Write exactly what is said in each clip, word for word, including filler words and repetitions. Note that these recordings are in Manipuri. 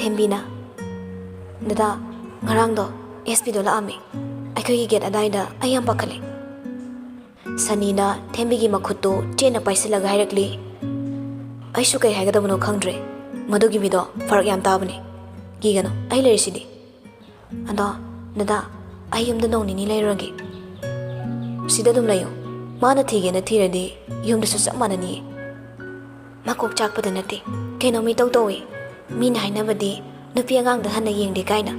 ꯊꯦꯝꯕꯤꯅ, "ꯗꯗꯥ, ꯉꯔꯥꯡꯗꯣ ꯑꯦꯁ ꯄꯤꯗꯣ ꯂꯥꯛꯑꯝꯃꯤ꯫ ꯑꯩꯈꯣꯏꯒꯤ ꯒꯦꯠ ꯑꯗꯥꯏꯗ꯫ ꯑꯩ ꯌꯥꯝ ꯄꯥꯈꯠꯂꯦ꯫" ꯁꯅꯤꯅ ꯊꯦꯝꯕꯤꯒꯤ ꯃꯈꯨꯠꯇꯨ ꯆꯦꯠꯅ ꯄꯥꯏꯁꯤꯜꯂꯒ ꯍꯥꯏꯔꯛꯂꯤ, "ꯑꯩꯁꯨ ꯀꯩ ꯍꯥꯏꯒꯗꯕꯅꯣ ꯈꯪꯗ꯭ꯔꯦ꯫ ꯃꯗꯨꯒꯤ ꯃꯤꯗꯣ ꯐꯔꯛ ꯌꯥꯝ ꯇꯥꯕꯅꯤ꯫ ꯀꯤꯒꯅꯨ, ꯑꯩ ꯂꯩꯔꯤꯁꯤꯗꯤ꯫ ꯑꯗꯣ ꯗꯗꯥ, ꯑꯩ ꯌꯨꯝꯗ ꯅꯣꯡ ꯅꯤꯅꯤ ꯂꯩꯔꯨꯔꯒꯦ꯫ ꯁꯤꯗ ꯑꯗꯨꯝ ꯂꯩꯌꯨ꯫ ꯃꯥꯅ ꯊꯤꯒꯦꯅ ꯊꯤꯔꯗꯤ ꯌꯨꯝꯗꯁꯨ ꯆꯞ ꯃꯥꯟꯅꯅꯤꯌꯦ꯫" ꯃꯀꯣꯛ ꯆꯥꯛꯄꯗ ꯅꯠꯇꯦ, ꯀꯩꯅꯣꯝ ꯏꯇꯧ ꯇꯧꯏ꯫ ꯃꯤꯅ ꯍꯥꯏꯅꯕꯗꯤ ꯅꯨꯄꯤ ꯑꯉꯥꯡꯗ ꯍꯟꯅ ꯌꯦꯡꯗꯦ ꯀꯥꯏꯅ꯫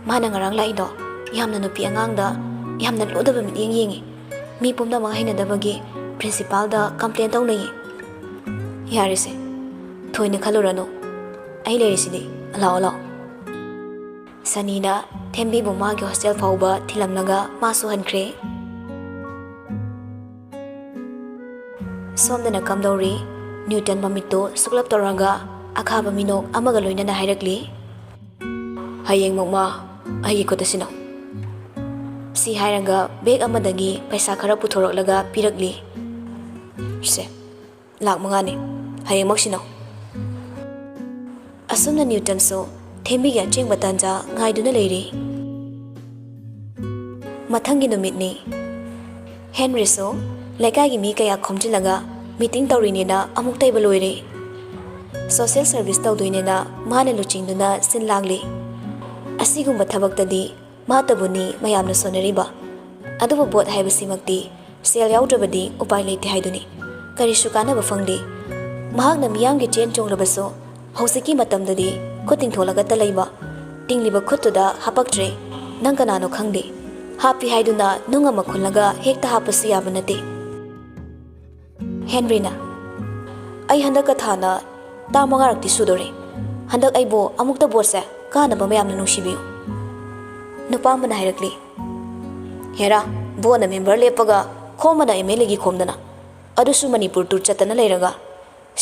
ꯃꯥꯅ ꯉꯔꯥꯡ ꯂꯥꯛꯏꯗꯣ ꯌꯥꯝꯅ ꯅꯨꯄꯤ ꯑꯉꯥꯡꯗ ꯌꯥꯝꯅ ꯂꯨꯗꯕ ꯃꯤꯠꯌꯦꯡ ꯌꯦꯡꯉꯤ꯫ ꯃꯤ ꯄꯨꯝꯅꯃꯛ ꯍꯩꯅꯗꯕꯒꯤ ꯄ꯭ꯔꯤꯟꯁꯤꯄꯥꯜꯗ ꯀꯝꯄ꯭ꯂꯦꯟ ꯇꯧꯅꯩꯌꯦ꯫ ꯌꯥꯔꯦꯁꯦ, ꯊꯣꯏꯅ ꯈꯜꯂꯨꯔꯅꯨ꯫ ꯑꯩ ꯂꯩꯔꯤꯁꯤꯗꯤ꯫ ꯂꯥꯛꯑꯣ, ꯂꯥꯛꯑꯣ꯫ ꯁꯅꯤꯅ ꯊꯦꯝꯕꯤꯕꯨ ꯃꯥꯒꯤ ꯍꯣꯁꯇꯦꯜ ꯐꯥꯎꯕ ꯊꯤꯜꯂꯝꯂꯒ ꯃꯥꯁꯨ ꯍꯟꯈ꯭ꯔꯦ꯫ ꯁꯣꯝꯗꯅ ꯀꯝꯗꯧꯔꯤ? ꯅ꯭ꯌꯨꯇꯟ ꯃꯃꯤꯠꯇꯨ ꯁꯨꯛꯂꯞ ꯇꯧꯔꯒ ꯑꯈꯥꯕ ꯃꯤꯅꯣꯛ ꯑꯃꯒ ꯂꯣꯏꯅꯅ ꯍꯥꯏꯔꯛꯂꯤ, "ꯍꯌꯦꯡꯃꯛ ꯃꯥ ꯑꯩꯒꯤ ꯈꯨꯠꯇ ꯁꯤꯟꯅꯧ꯫" ꯁꯤ ꯍꯥꯏꯔꯒ ꯕꯦꯒ ꯑꯃꯗꯒꯤ ꯄꯩꯁꯥ ꯈꯔ ꯄꯨꯊꯣꯔꯛꯂꯒ ꯄꯤꯔꯛꯂꯤ꯫ "ꯁꯦ, ꯂꯥꯛ ꯃꯉꯥꯅꯤ꯫ ꯍꯌꯦꯡꯃꯛ ꯁꯤꯟꯅꯧ꯫" ꯑꯁꯨꯝꯅ ꯅ꯭ꯌꯨꯇꯟꯁꯨ ꯊꯦꯝꯕꯤꯒꯤ ꯑꯆꯦꯡꯕ ꯇꯥꯟꯖꯥ ꯉꯥꯏꯗꯨꯅ ꯂꯩꯔꯤ꯫ ꯃꯊꯪꯒꯤ ꯅꯨꯃꯤꯠꯅꯤ꯫ ꯍꯦꯟꯔꯤꯁꯨ ꯂꯩꯀꯥꯏꯒꯤ ꯃꯤ ꯀꯌꯥ ꯈꯣꯝꯖꯤꯜꯂꯒ ꯃꯤꯇꯤꯡ ꯇꯧꯔꯤꯅꯦꯅ ꯑꯃꯨꯛ ꯇꯩꯕ ꯂꯣꯏꯔꯦ꯫ ꯁꯣꯁꯤꯌꯦꯜ ꯁꯔꯚꯤꯁ ꯇꯧꯗꯣꯏꯅꯦꯅ ꯃꯥꯅ ꯂꯨꯆꯤꯡꯗꯨꯅ ꯁꯤꯟ ꯂꯥꯡꯂꯤ꯫ ꯑꯁꯤꯒꯨꯝꯕ ꯊꯕꯛꯇꯗꯤ ꯃꯥꯇꯕꯨꯅꯤ ꯃꯌꯥꯝꯅ ꯁꯣꯟꯅꯔꯤꯕ꯫ ꯑꯗꯨꯕꯨ ꯚꯣꯠ ꯍꯥꯏꯕꯁꯤꯃꯛꯇꯤ ꯁꯦꯜ ꯌꯥꯎꯗ꯭ꯔꯕꯗꯤ ꯎꯄꯥꯏ ꯂꯩꯇꯦ ꯍꯥꯏꯗꯨꯅꯤ꯫ ꯀꯔꯤꯁꯨ ꯀꯥꯟꯅꯕ ꯐꯪꯗꯦ꯫ ꯃꯍꯥꯛꯅ ꯃꯤꯌꯥꯝꯒꯤ ꯆꯦꯟ ꯆꯣꯡꯂꯕꯁꯨ ꯍꯧꯖꯤꯛꯀꯤ ꯃꯇꯝꯗꯗꯤ ꯈꯨꯠ ꯇꯤꯡꯊꯣꯛꯂꯒꯇ ꯂꯩꯕ꯫ ꯇꯤꯡꯂꯤꯕ ꯈꯨꯠꯇꯨꯗ ꯍꯥꯄꯛꯇ꯭ꯔꯦ꯫ ꯅꯪ ꯀꯅꯥꯅꯣ ꯈꯪꯗꯦ꯫ ꯍꯥꯞꯄꯤ ꯍꯥꯏꯗꯨꯅ ꯅꯨꯡ ꯑꯃ ꯈꯨꯜꯂꯒ ꯍꯦꯛꯇ ꯍꯥꯞꯄꯁꯨ ꯌꯥꯕ ꯅꯠꯇꯦ꯫ ꯍꯦꯟꯔꯤꯅ, "ꯑꯩ ꯍꯟꯗꯛꯀ ꯊꯥꯅ ꯇꯥ ꯃꯉꯥꯔꯛꯇꯤ ꯁꯨꯗꯣꯔꯦ꯫ ꯍꯟꯗꯛ ꯑꯩꯕꯨ ꯑꯃꯨꯛꯇ ꯚꯣꯠꯁꯦ ꯀꯥꯅꯕ ꯃꯌꯥꯝꯅ ꯅꯨꯡꯁꯤꯕꯤꯌꯨ꯫" ꯅꯨꯄꯥ ꯑꯃꯅ ꯍꯥꯏꯔꯛꯂꯤ, "ꯍꯦꯔꯥ, ꯚꯣꯠꯅ ꯃꯦꯝꯕꯔ ꯂꯦꯞꯄꯒ ꯈꯣꯝꯕꯅ ꯑꯦꯝ ꯑꯦꯜ ꯑꯦꯒꯤ ꯈꯣꯝꯗꯅ꯫ ꯑꯗꯨꯁꯨ ꯃꯅꯤꯄꯨꯔ ꯇꯨꯔ ꯆꯠꯇꯅ ꯂꯩꯔꯒ꯫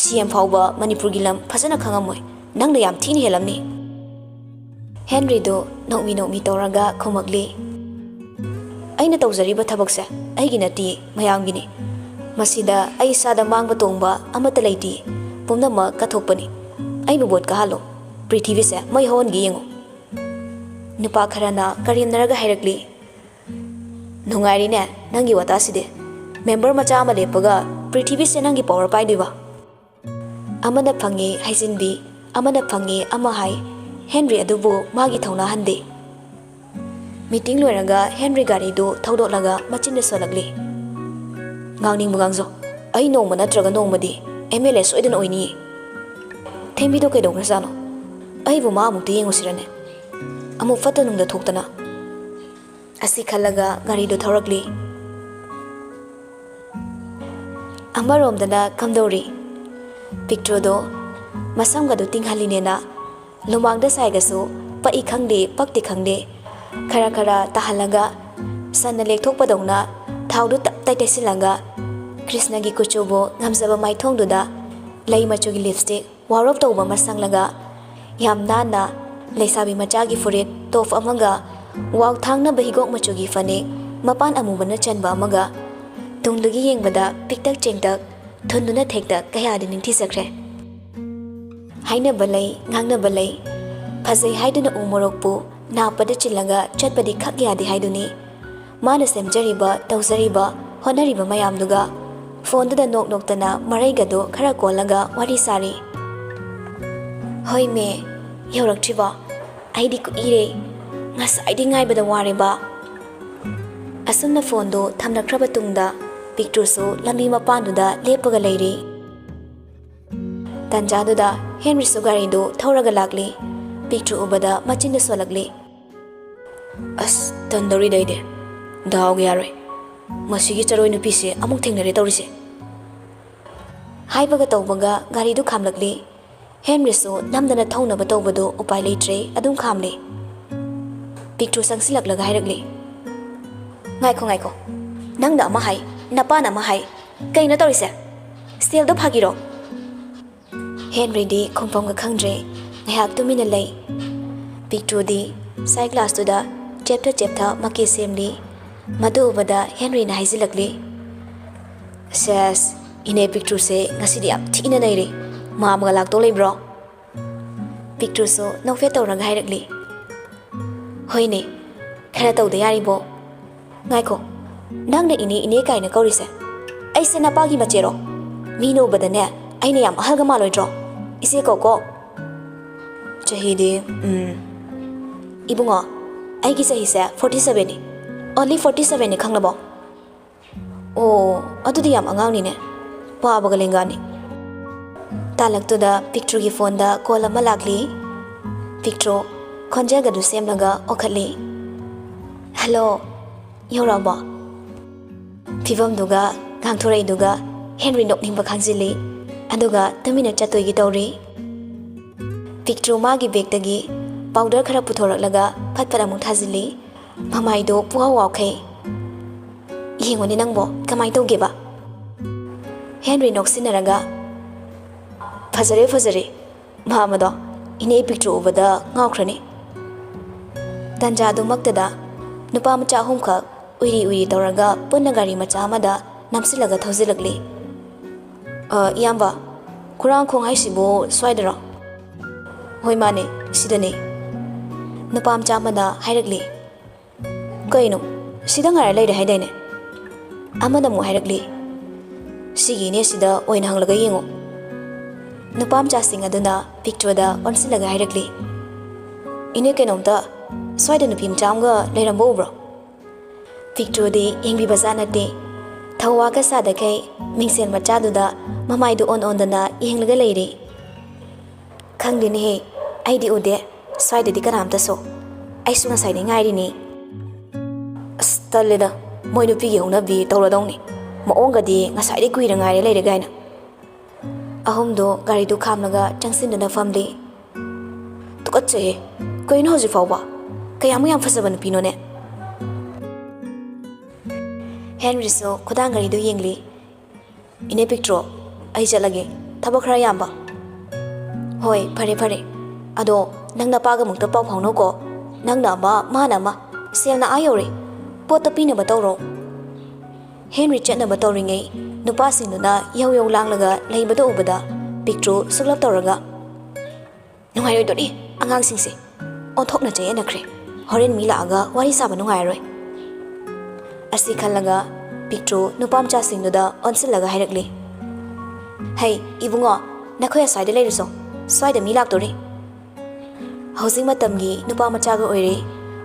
ꯁꯤ ꯑꯦꯝ ꯐꯥꯎꯕ ꯃꯅꯤꯄꯨꯔꯒꯤ ꯂꯝ ꯐꯖꯅ ꯈꯪꯉꯝꯃꯣꯏ꯫ ꯅꯪꯅ ꯌꯥꯝ ꯊꯤꯅ ꯍꯦꯜꯂꯝꯅꯤ꯫" ꯍꯦꯟꯔꯤꯗꯨ ꯅꯣꯛꯃꯤ ꯅꯣꯛꯃꯤ ꯇꯧꯔꯒ ꯈꯨꯝꯃꯛꯂꯤ, "ꯑꯩꯅ ꯇꯧꯖꯔꯤꯕ ꯊꯕꯛꯁꯦ ꯑꯩꯒꯤ ꯅꯠꯇꯤꯌꯦ, ꯃꯌꯥꯝꯒꯤꯅꯤ꯫ ꯃꯁꯤꯗ ꯑꯩ ꯏꯁꯥꯗ ꯃꯥꯡꯕ ꯇꯣꯡꯕ ꯑꯃꯠꯇ ꯂꯩꯇꯤꯌꯦ꯫ ꯄꯨꯝꯅꯃꯛ ꯀꯠꯊꯣꯛꯄꯅꯤ꯫ ꯑꯩꯕꯨ ꯚꯣꯠ ꯀꯥꯍꯜꯂꯣ꯫" "ꯄ꯭ꯔꯤꯊꯤꯕꯤꯁꯦ ꯃꯩ ꯍꯧꯍꯟꯒꯦ ꯌꯦꯡꯉꯨ"꯫ ꯅꯨꯄꯥ ꯈꯔꯅ ꯀꯔꯦꯝꯅꯔꯒ ꯍꯥꯏꯔꯛꯂꯤ, "ꯅꯨꯡꯉꯥꯏꯔꯤꯅꯦ ꯅꯪꯒꯤ ꯋꯥꯇꯥꯁꯤꯗꯤ꯫ ꯃꯦꯝꯕꯔ ꯃꯆꯥ ꯑꯃ ꯂꯦꯞꯄꯒ ꯄ꯭ꯔꯤꯊꯤꯕꯤꯁꯦ ꯅꯪꯒꯤ ꯄꯋꯥꯔ ꯄꯥꯏꯗꯣꯏꯕ?" ꯑꯃꯅ ꯐꯪꯉꯦ ꯍꯥꯏꯖꯤꯟꯕꯤ, ꯑꯃꯅ ꯐꯪꯉꯦ ꯑꯃ ꯍꯥꯏ, ꯍꯦꯟꯔꯤ ꯑꯗꯨꯕꯨ ꯃꯥꯒꯤ ꯊꯧꯅꯥ ꯍꯟꯗꯦ꯫ ꯃꯤꯇꯤꯡ ꯂꯣꯏꯔꯒ ꯍꯦꯟꯔꯤ ꯒꯥꯔꯤꯗꯨ ꯊꯧꯗꯣꯛꯂꯒ ꯃꯆꯤꯟꯗ ꯁꯣꯜꯂꯛꯂꯤ, "ꯉꯥꯡꯅꯤꯡꯕ ꯉꯥꯡꯖꯧ, ꯑꯩ ꯅꯣꯡꯃ ꯅꯠꯇ꯭ꯔꯒ ꯅꯣꯡꯃꯗꯤ ꯑꯦꯝ ꯑꯦꯜ ꯑꯦ ꯁꯣꯏꯗꯅ ꯑꯣꯏꯅꯤꯌꯦ꯫ ꯊꯦꯝꯕꯤꯗꯣ ꯀꯩꯗꯧꯈ꯭ꯔꯖꯥꯠꯅꯣ? ꯑꯩꯕꯨ ꯃꯥ ꯑꯃꯨꯛꯇ ꯌꯦꯡꯉꯨꯁꯤꯔꯅꯦ? ꯑꯃꯨꯛ ꯐꯠꯇ ꯅꯨꯡꯗ ꯊꯣꯛꯇꯅ"꯫ ꯑꯁꯤ ꯈꯜꯂꯒ ꯒꯥꯔꯤꯗꯨ ꯊꯧꯔꯛꯂꯤ꯫ ꯑꯃꯔꯣꯝꯗꯅ ꯀꯝꯗꯧꯔꯤ? ꯄꯤꯛꯇ꯭ꯔꯨꯗꯣ ꯃꯁꯝꯒꯗꯨ ꯇꯤꯡꯍꯜꯂꯤꯅꯦꯅ ꯂꯨꯃꯥꯡꯗ ꯁꯥꯏꯒꯁꯨ ꯄꯛꯏ ꯈꯪꯗꯦ, ꯄꯛꯇꯦ ꯈꯪꯗꯦ, ꯈꯔ ꯈꯔ ꯇꯥꯍꯜꯂꯒ, ꯁꯟꯅ ꯂꯦꯛꯊꯣꯛꯄꯗꯧꯅ ꯊꯥꯎꯗꯨ ꯇꯞ ꯇꯥꯏ ꯇꯩꯁꯤꯜꯂꯒ, ꯀ꯭ꯔꯤꯁꯅꯒꯤ ꯀꯨꯆꯨꯕꯨ ꯉꯝꯖꯕ ꯃꯥꯏꯊꯣꯡꯗꯨꯗ ꯂꯩ ꯃꯆꯨꯒꯤ ꯂꯤꯞꯁꯇꯤꯛ ꯋꯥꯔꯣꯞ ꯇꯧꯕ ꯑꯃ ꯁꯪꯂꯒ, ꯌꯥꯝ ꯅꯥꯟꯅ ꯂꯩꯁꯥꯕꯤ ꯃꯆꯥꯒꯤ ꯐꯨꯔꯤꯠ ꯇꯣꯞ ꯑꯃꯒ, ꯋꯥꯎ ꯊꯥꯡꯅꯕ ꯍꯤꯒꯣꯛ ꯃꯆꯨꯒꯤ ꯐꯅꯦꯛ ꯃꯄꯥꯟ ꯑꯃꯨꯕꯅ ꯆꯟꯕ ꯑꯃꯒ, ꯇꯨꯡꯗꯒꯤ ꯌꯦꯡꯕꯗ ꯄꯤꯛꯇꯛ ꯆꯦꯡꯇꯛ, ꯊꯨꯟꯗꯨꯅ ꯊꯦꯛꯇꯛ ꯀꯌꯥꯗꯤ ꯅꯤꯡꯊꯤꯖꯈ꯭ꯔꯦ꯫ ꯍꯥꯏꯅꯕ ꯂꯩ, ꯉꯥꯡꯅꯕ ꯂꯩ, ꯐꯖꯩ ꯍꯥꯏꯗꯨꯅ ꯎ ꯃꯣꯔꯣꯛꯄꯨ ꯅꯥꯞꯄꯗ ꯆꯤꯜꯂꯒ ꯆꯠꯄꯗꯤ ꯈꯛ ꯌꯥꯗꯦ ꯍꯥꯏꯗꯨꯅꯤ꯫ ꯃꯥꯅ ꯁꯦꯝꯖꯔꯤꯕ, ꯇꯧꯖꯔꯤꯕ, ꯍꯣꯠꯅꯔꯤꯕ ꯃꯌꯥꯝꯗꯨꯒ ꯐꯣꯟꯗꯨꯗ ꯅꯣꯛ ꯅꯣꯛꯇꯅ ꯃꯔꯩꯒꯗꯣ ꯈꯔ ꯀꯣꯜꯂꯒ ꯋꯥꯔꯤ ꯁꯥꯔꯤ꯫ "ꯍꯣꯏ ꯃꯦ, ꯌꯧꯔꯛꯇ꯭ꯔꯤꯕꯣ? ꯑꯩꯗꯤ ꯀꯨꯏꯔꯦ, ꯉꯁꯥꯏꯗꯤ ꯉꯥꯏꯕꯗ ꯋꯥꯔꯦꯕ"꯫ ꯑꯁꯨꯝꯅ ꯐꯣꯟꯗꯨ ꯊꯝꯂꯛꯈ꯭ꯔꯕ ꯇꯨꯡꯗ ꯄꯤꯛꯇ꯭ꯔꯨꯁꯨ ꯂꯝꯕꯤ ꯃꯄꯥꯟꯗꯨꯗ ꯂꯦꯞꯄꯒ ꯂꯩꯔꯤ꯫ ꯇꯥꯟꯖꯥꯗꯨꯗ ꯍꯦꯟꯔꯤꯁꯨ ꯒꯥꯔꯤꯗꯨ ꯊꯧꯔꯒ ꯂꯥꯛꯂꯤ꯫ ꯄꯤꯛꯇ꯭ꯔꯨ ꯎꯕꯗ ꯃꯆꯤꯟꯗ ꯁꯣꯜꯂꯛꯂꯤ꯫ "ꯑꯁ, ꯇꯟꯗꯧꯔꯤꯗ ꯑꯩꯗꯤ꯫ ꯗꯥꯎꯒ ꯌꯥꯔꯣꯏ꯫ ꯃꯁꯤꯒꯤ ꯆꯔꯣꯏ ꯅꯨꯄꯤꯁꯦ ꯑꯃꯨꯛ ꯊꯦꯡꯅꯔꯦ ꯇꯧꯔꯤꯁꯦ"꯫ ꯍꯥꯏꯕꯒ ꯇꯧꯕꯒ ꯒꯥꯔꯤꯗꯨ ꯈꯥꯝꯂꯛꯂꯤ꯫ ꯍꯦꯟꯔꯤꯁꯨ ꯅꯝꯗꯅ ꯊꯧꯅꯕ ꯇꯧꯕꯗꯨ ꯎꯄꯥꯏ ꯂꯩꯇ꯭ꯔꯦ, ꯑꯗꯨꯝ ꯈꯥꯝꯂꯦ꯫ ꯄꯤꯛꯇ꯭ꯔꯨ ꯆꯪꯁꯤꯜꯂꯛꯂꯒ ꯍꯥꯏꯔꯛꯂꯤ, "ꯉꯥꯏꯈꯣ, ꯉꯥꯏꯈꯣ꯫ ꯅꯪꯅ ꯑꯃ ꯍꯥꯏ, ꯅꯄꯥꯅ ꯑꯃ ꯍꯥꯏ꯫ ꯀꯩꯅꯣ ꯇꯧꯔꯤꯁꯦ? ꯁ꯭ꯇꯦꯜꯗꯣ ꯐꯥꯒꯤꯔꯣ?" ꯍꯦꯟꯔꯤꯗꯤ ꯈꯨꯝꯐꯝꯒ ꯈꯪꯗ꯭ꯔꯦ꯫ ꯉꯥꯏꯍꯥꯛ ꯇꯨꯃꯤꯟꯅ ꯂꯩ꯫ ꯄꯤꯛꯇ꯭ꯔꯨꯗꯤ ꯁꯥꯏ ꯒ꯭ꯂꯥꯁꯇꯨꯗ ꯆꯦꯞꯊ ꯆꯦꯞꯊ ꯃꯀꯦ ꯁꯦꯝꯂꯤ꯫ ꯃꯗꯨ ꯎꯕꯗ ꯍꯦꯟꯔꯤꯅ ꯍꯥꯏꯖꯤꯜꯂꯛꯂꯤ, "ꯁꯦꯁ, ꯏꯅꯦ ꯄꯤꯛꯇ꯭ꯔꯨꯁꯦ ꯉꯁꯤꯗꯤ ꯌꯥꯝ ꯊꯤꯅ ꯅꯩꯔꯦ꯫ ꯃꯥꯝꯃꯒ ꯂꯥꯛꯇꯧ ꯂꯩꯕ꯭ꯔꯣ?" ꯄꯤꯛꯇ꯭ꯔꯨꯁꯨ ꯅꯣꯛꯐꯦꯠ ꯇꯧꯔꯒ ꯍꯥꯏꯔꯛꯂꯤ, "ꯍꯣꯏꯅꯦ, ꯈꯔ ꯇꯧꯗ ꯌꯥꯔꯤꯕꯣ꯫ ꯉꯥꯏꯈꯣ, ꯅꯪꯅ ꯏꯅꯦ ꯏꯅꯦ ꯀꯥꯏꯅ ꯀꯧꯔꯤꯁꯦ? ꯑꯩꯁꯦ ꯅꯄꯥꯒꯤ ꯃꯆꯦꯔꯣ? ꯃꯤꯅ ꯎꯕꯗꯅꯦ ꯑꯩꯅ ꯌꯥꯝ ꯑꯍꯜꯒ ꯃꯥꯜꯂꯣꯏꯗ꯭ꯔꯣ? ꯏꯆꯦ ꯀꯧꯀꯣ꯫ ꯆꯍꯤꯗꯤ, ꯎꯝ, ꯏꯕꯨꯡꯉꯣ, ꯑꯩꯒꯤ ꯆꯍꯤꯁꯦ ꯐꯣꯔꯇꯤ ꯁꯕꯦꯟꯅꯤ꯫ ꯑꯣꯟꯂꯤ ꯐꯣꯔꯇꯤ ꯁꯕꯦꯟꯅꯤ, ꯈꯪꯂꯕꯣ?" "ꯑꯣ, ꯑꯗꯨꯗꯤ ꯌꯥꯝ ꯑꯉꯥꯡꯅꯤꯅꯦ꯫ ꯄꯥꯕꯒ ꯂꯦꯡꯒꯥꯅꯤ꯫" ꯇꯥꯂꯛꯇꯨꯗ ꯄꯤꯛꯇ꯭ꯔꯨꯒꯤ ꯐꯣꯟꯗ ꯀꯣꯜ ꯑꯃ ꯂꯥꯛꯂꯤ꯫ ꯄꯤꯛꯇ꯭ꯔꯨ ꯈꯣꯟꯖꯦꯜꯒꯗꯨ ꯁꯦꯝꯂꯒ ꯑꯣꯈꯠꯂꯤ꯫ "ꯍꯜꯂꯣ, ꯌꯧꯔꯛꯑꯕꯣ?" ꯐꯤꯕꯝꯗꯨꯒ ꯉꯥꯡꯊꯣꯔꯛꯏꯗꯨꯒ ꯍꯦꯟꯔꯤ ꯅꯣꯛꯅꯤꯡꯕ ꯈꯥꯡꯖꯤꯜꯂꯤ꯫ ꯑꯗꯨꯒ ꯇꯨꯃꯤꯟꯅ ꯆꯠꯇꯣꯏꯒꯤ ꯇꯧꯔꯤ꯫ ꯄꯤꯛꯇ꯭ꯔꯨ ꯃꯥꯒꯤ ꯕꯦꯒꯇꯒꯤ ꯄꯥꯎꯗꯔ ꯈꯔ ꯄꯨꯊꯣꯔꯛꯂꯒ ꯐꯠ ꯐꯠ ꯑꯃꯨꯛ ꯊꯥꯖꯤꯜꯂꯤ꯫ ꯃꯃꯥꯏꯗꯣ ꯄꯨꯍꯥꯎ ꯋꯥꯎꯈꯩ꯫ "ꯌꯦꯡꯉꯨꯅꯦ ꯅꯪꯕꯣ, ꯀꯃꯥꯏ ꯇꯧꯒꯦꯕ?" ꯍꯦꯟꯔꯤ ꯅꯣꯛꯁꯤꯟꯅꯔꯒ, "ꯐꯖꯔꯦ, ꯐꯖꯔꯦ꯫ ꯃꯥ ꯑꯃꯗꯣ ꯏꯅꯦ ꯄꯤꯛꯇ꯭ꯔꯨ ꯎꯕꯗ ꯉꯥꯎꯈ꯭ꯔꯅꯤ꯫" ꯇꯟꯖꯥꯗꯨꯃꯛꯇꯗ ꯅꯨꯄꯥ ꯃꯆꯥ ꯑꯍꯨꯝꯈꯛ ꯎꯏꯔꯤ ꯎꯏꯔꯤ ꯇꯧꯔꯒ ꯄꯨꯟꯅ ꯒꯥꯔꯤ ꯃꯆꯥ ꯑꯃꯗ ꯅꯝꯁꯤꯜꯂꯒ ꯊꯧꯖꯤꯜꯂꯛꯂꯤ꯫ "ꯑ, ꯏꯌꯥꯝꯕ, ꯈꯨꯔꯥꯡꯈꯣꯡ ꯍꯥꯏꯁꯤꯕꯨ ꯁ꯭ꯋꯥꯏꯗꯔꯣ?" "ꯍꯣꯏ, ꯃꯥꯅꯦ, ꯁꯤꯗꯅꯦ꯫" ꯅꯨꯄꯥ ꯃꯆꯥ ꯑꯃꯅ ꯍꯥꯏꯔꯛꯂꯤ꯫ "ꯀꯩꯅꯣ, ꯁꯤꯗ ꯉꯥꯏꯔ ꯂꯩꯔꯦ ꯍꯥꯏꯗꯥꯏꯅꯦ?" ꯑꯃꯅ ꯑꯃꯨꯛ ꯍꯥꯏꯔꯛꯂꯤ꯫ "ꯁꯤꯒꯤ ꯏꯅꯦꯁꯤꯗ ꯑꯣꯏꯅ ꯍꯪꯂꯒ ꯌꯦꯡꯉꯣ꯫" ꯅꯨꯄꯥ ꯃꯆꯥꯁꯤꯡ ꯑꯗꯨꯅ ꯄꯤꯛꯇ꯭ꯔꯨꯗ ꯑꯣꯟꯁꯤꯜꯂꯒ ꯍꯥꯏꯔꯛꯂꯤ, "ꯏꯅꯦ, ꯀꯩꯅꯣꯝꯇ, ꯁ꯭ꯋꯥꯏꯗ ꯅꯨꯄꯤ ꯃꯆꯥ ꯑꯃꯒ ꯂꯩꯔꯝꯕ ꯎꯕ꯭ꯔꯣ?" ꯄꯤꯛꯇ꯭ꯔꯨꯗꯤ ꯌꯦꯡꯕꯤꯕꯖꯥꯠ ꯅꯠꯇꯦ꯫ ꯊꯧꯋꯥꯒ ꯁꯥꯗꯈꯩ ꯃꯤꯡꯁꯦꯜ ꯃꯆꯥꯗꯨꯗ ꯃꯃꯥꯏꯗꯨ ꯑꯣꯟ ꯑꯣꯟꯗꯅ ꯌꯦꯡꯂꯒ ꯂꯩꯔꯤ꯫ "ꯈꯪꯗꯦꯅꯦꯍꯦ, ꯑꯩꯗꯤ ꯎꯗꯦ꯫ ꯁ꯭ꯋꯥꯏꯗꯗꯤ ꯀꯅꯥꯝꯇꯁꯨ꯫ ꯑꯩꯁꯨ ꯉꯁꯥꯏꯗꯩ ꯉꯥꯏꯔꯤꯅꯤ꯫" "ꯑꯁ, ꯇꯜꯂꯦꯗ꯫ ꯃꯣꯏ ꯅꯨꯄꯤꯒꯤ ꯍꯧꯅꯕꯤ ꯇꯧꯔꯗꯧꯅꯤ꯫ ꯃꯑꯣꯡꯒꯗꯤ ꯉꯁꯥꯏꯗꯩ ꯀꯨꯏꯔ ꯉꯥꯏꯔꯦ ꯂꯩꯔꯦ ꯀꯥꯏꯅ꯫" ꯑꯍꯨꯝꯗꯣ ꯒꯥꯔꯤꯗꯨ ꯈꯥꯝꯂꯒ ꯆꯪꯁꯤꯟꯗꯨꯅ ꯐꯝꯂꯤ꯫ "ꯇꯨꯀꯠꯆꯩꯍꯦ꯫ ꯀꯩꯅꯣ ꯍꯧꯖꯤꯛ ꯐꯥꯎꯕ? ꯀꯌꯥꯃꯨꯛ ꯌꯥꯝ ꯐꯖꯕ ꯅꯨꯄꯤꯅꯣꯅꯦ?" ꯍꯦꯟꯔꯤꯁꯨ ꯈꯨꯗꯥꯡ ꯒꯥꯔꯤꯗꯨ ꯌꯦꯡꯂꯤ꯫ "ꯏꯅꯦ ꯄꯤꯛꯇ꯭ꯔꯣ, ꯑꯩ ꯆꯠꯂꯒꯦ꯫ ꯊꯕꯛ ꯈꯔ ꯌꯥꯝꯕ꯫" "ꯍꯣꯏ, ꯐꯔꯦ, ꯐꯔꯦ꯫ ꯑꯗꯣ ꯅꯪ ꯅꯄꯥꯒ ꯑꯃꯨꯛꯇ ꯄꯥꯎ ꯐꯥꯎꯅꯧꯀꯣ꯫ ꯅꯪꯅ ꯑꯃ, ꯃꯥꯅ ꯑꯃ꯫ ꯁꯦꯜꯅ ꯑꯥ ꯌꯧꯔꯦ꯫ ꯄꯣꯠꯇꯣ ꯄꯤꯅꯕ ꯇꯧꯔꯣ꯫" ꯍꯦꯟꯔꯤ ꯆꯠꯅꯕ ꯇꯧꯔꯤꯉꯩ, ꯅꯨꯄꯥꯁꯤꯡꯗꯨꯅ ꯌꯧ ꯌꯧ ꯂꯥꯡꯂꯒ ꯂꯩꯕꯗꯨ ꯎꯕꯗ ꯄꯤꯛꯇ꯭ꯔꯨ ꯁꯨꯛꯂꯞ ꯇꯧꯔꯒ, "ꯅꯨꯡꯉꯥꯏꯔꯣꯏꯗꯣꯔꯤ ꯑꯉꯥꯡꯁꯤꯡꯁꯦ꯫ ꯑꯣꯟꯊꯣꯛꯅ ꯆꯌꯦꯠꯅꯈ꯭ꯔꯦ꯫ ꯍꯣꯔꯦꯟ ꯃꯤ ꯂꯥꯛꯑꯒ ꯋꯥꯔꯤ ꯁꯥꯕ ꯅꯨꯡꯉꯥꯏꯔꯔꯣꯏ꯫" ꯑꯁꯤ ꯈꯜꯂꯒ ꯄꯤꯛꯇ꯭ꯔꯨ ꯅꯨꯄꯥ ꯃꯆꯥꯁꯤꯡꯗꯨꯗ ꯑꯣꯟꯁꯤꯜꯂꯒ ꯍꯥꯏꯔꯛꯂꯤ, "ꯍꯩ, ꯏꯕꯨꯡꯉꯣ, ꯅꯈꯣꯏ ꯑꯁ꯭ꯋꯥꯏꯗ ꯂꯩꯔꯨꯆꯣ꯫ ꯁ꯭ꯋꯥꯏꯗ ꯃꯤ ꯂꯥꯛꯇꯣꯔꯤ꯫" ꯍꯧꯖꯤꯛ ꯃꯇꯝꯒꯤ ꯅꯨꯄꯥ ꯃꯆꯥꯒ ꯑꯣꯏꯔꯦ꯫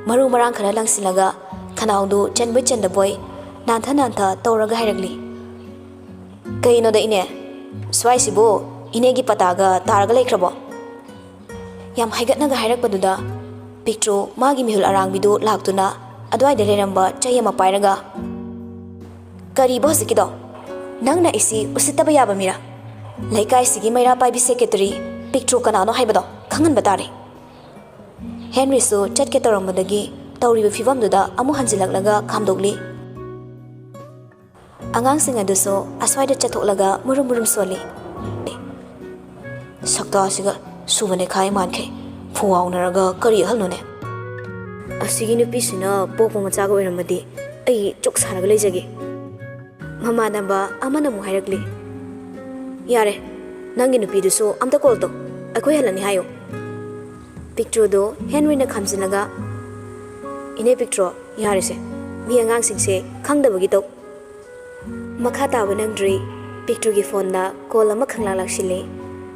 ꯃꯔꯨ ꯃꯔꯥꯡ ꯈꯔ ꯂꯪꯁꯤꯜꯂꯒ ꯈꯅꯥꯎꯗꯨ ꯆꯟꯕꯣꯏ ꯆꯟꯗꯕꯣꯏ ꯅꯥꯟꯊ ꯅꯥꯟꯊ ꯇꯧꯔꯒ ꯍꯥꯏꯔꯛꯂꯤ, "ꯀꯩꯅꯣꯗ ꯏꯅꯦ, ꯁ꯭ꯋꯥꯏꯁꯤꯕꯨ ꯏꯅꯦꯒꯤ ꯄꯇꯥꯒ ꯇꯥꯔꯒ ꯂꯩꯈ꯭ꯔꯕꯣ?" ꯌꯥꯝ ꯍꯥꯏꯒꯠꯅꯒ ꯍꯥꯏꯔꯛꯄꯗꯨꯗ ꯄꯤꯛꯇ꯭ꯔꯨ ꯃꯥꯒꯤ ꯃꯤꯍꯨꯜ ꯑꯔꯥꯡꯕꯤꯗꯨ ꯂꯥꯛꯇꯨꯅ ꯑꯗꯨꯋꯥꯏꯗ ꯂꯩꯔꯝꯕ ꯆꯩ ꯑꯃ ꯄꯥꯏꯔꯒ, "ꯀꯔꯤꯕ ꯍꯧꯖꯤꯛꯀꯤꯗꯣ? ꯅꯪꯅ ꯑꯩꯁꯤ ꯎꯁꯤꯠꯇꯕ ꯌꯥꯕ ꯃꯤꯔꯥ? ꯂꯩꯀꯥꯏꯁꯤꯒꯤ ꯃꯩꯔꯥ ꯄꯥꯏꯕꯤ ꯁꯦꯀ꯭ꯔꯦꯇꯔꯤ ꯄꯤꯛꯇ꯭ꯔꯨ ꯀꯅꯥꯅꯣ ꯍꯥꯏꯕꯗꯣ ꯈꯪꯍꯟꯕ ꯇꯥꯔꯦ꯫" ꯍꯦꯟꯔꯤꯁꯨ ꯆꯠꯀꯦ ꯇꯧꯔꯝꯕꯗꯒꯤ ꯇꯧꯔꯤꯕ ꯐꯤꯕꯝꯗꯨꯗ ꯑꯃꯨꯛ ꯍꯟꯖꯤꯜꯂꯛꯂꯒ ꯈꯥꯝꯗꯣꯛꯂꯤ꯫ ꯑꯉꯥꯡꯁꯤꯡ ꯑꯗꯨꯁꯨ ꯑꯁ꯭ꯋꯥꯏꯗ ꯆꯠꯊꯣꯛꯂꯒ ꯃꯨꯔꯨꯝ ꯃꯨꯔꯨꯝ ꯁꯣꯜꯂꯤ꯫ "ꯁꯛꯇꯥꯁꯤꯒ ꯁꯨꯕ ꯅꯦꯈꯥꯏ ꯃꯥꯟꯈꯩ ꯐꯨꯋꯥꯎꯅꯔꯒ ꯀꯔꯤ ꯑꯍꯜꯅꯣꯅꯦ? ꯑꯁꯤꯒꯤ ꯅꯨꯄꯤꯁꯤꯅ ꯄꯣꯛꯄ ꯃꯆꯥꯒ ꯑꯣꯏꯔꯝꯃꯗꯤ ꯑꯩ ꯆꯨꯛ ꯁꯥꯔꯒ ꯂꯩꯖꯒꯦ꯫" ꯃꯃꯥꯟꯅꯕ ꯑꯃꯅ ꯑꯃꯨꯛ ꯍꯥꯏꯔꯛꯂꯤ, "ꯌꯥꯔꯦ, ꯅꯪꯒꯤ ꯅꯨꯄꯤꯗꯨꯁꯨ ꯑꯝꯇ ꯀꯣꯜ ꯇꯧ, ꯑꯩꯈꯣꯏ ꯍꯜꯂꯅꯤ ꯍꯥꯏꯌꯨ꯫" ꯄꯤꯛꯇ꯭ꯔꯨꯗꯨ ꯍꯦꯟꯔꯤꯅ ꯈꯥꯝꯖꯤꯜꯂꯒ, "ꯏꯅꯦ ꯄꯤꯛꯇ꯭ꯔꯣ, ꯌꯥꯔꯦꯁꯦ, ꯃꯤ ꯑꯉꯥꯡꯁꯤꯡꯁꯦ ꯈꯪꯗꯕꯒꯤ ꯇꯧ꯫" ꯃꯈꯥ ꯇꯥꯕ ꯅꯪꯗ꯭ꯔꯤ꯫ ꯄꯤꯛꯇ꯭ꯔꯨꯒꯤ ꯐꯣꯟꯗ ꯀꯣꯜ ꯑꯃ ꯈꯪꯂꯥꯛ ꯂꯥꯛꯁꯤꯜꯂꯤ꯫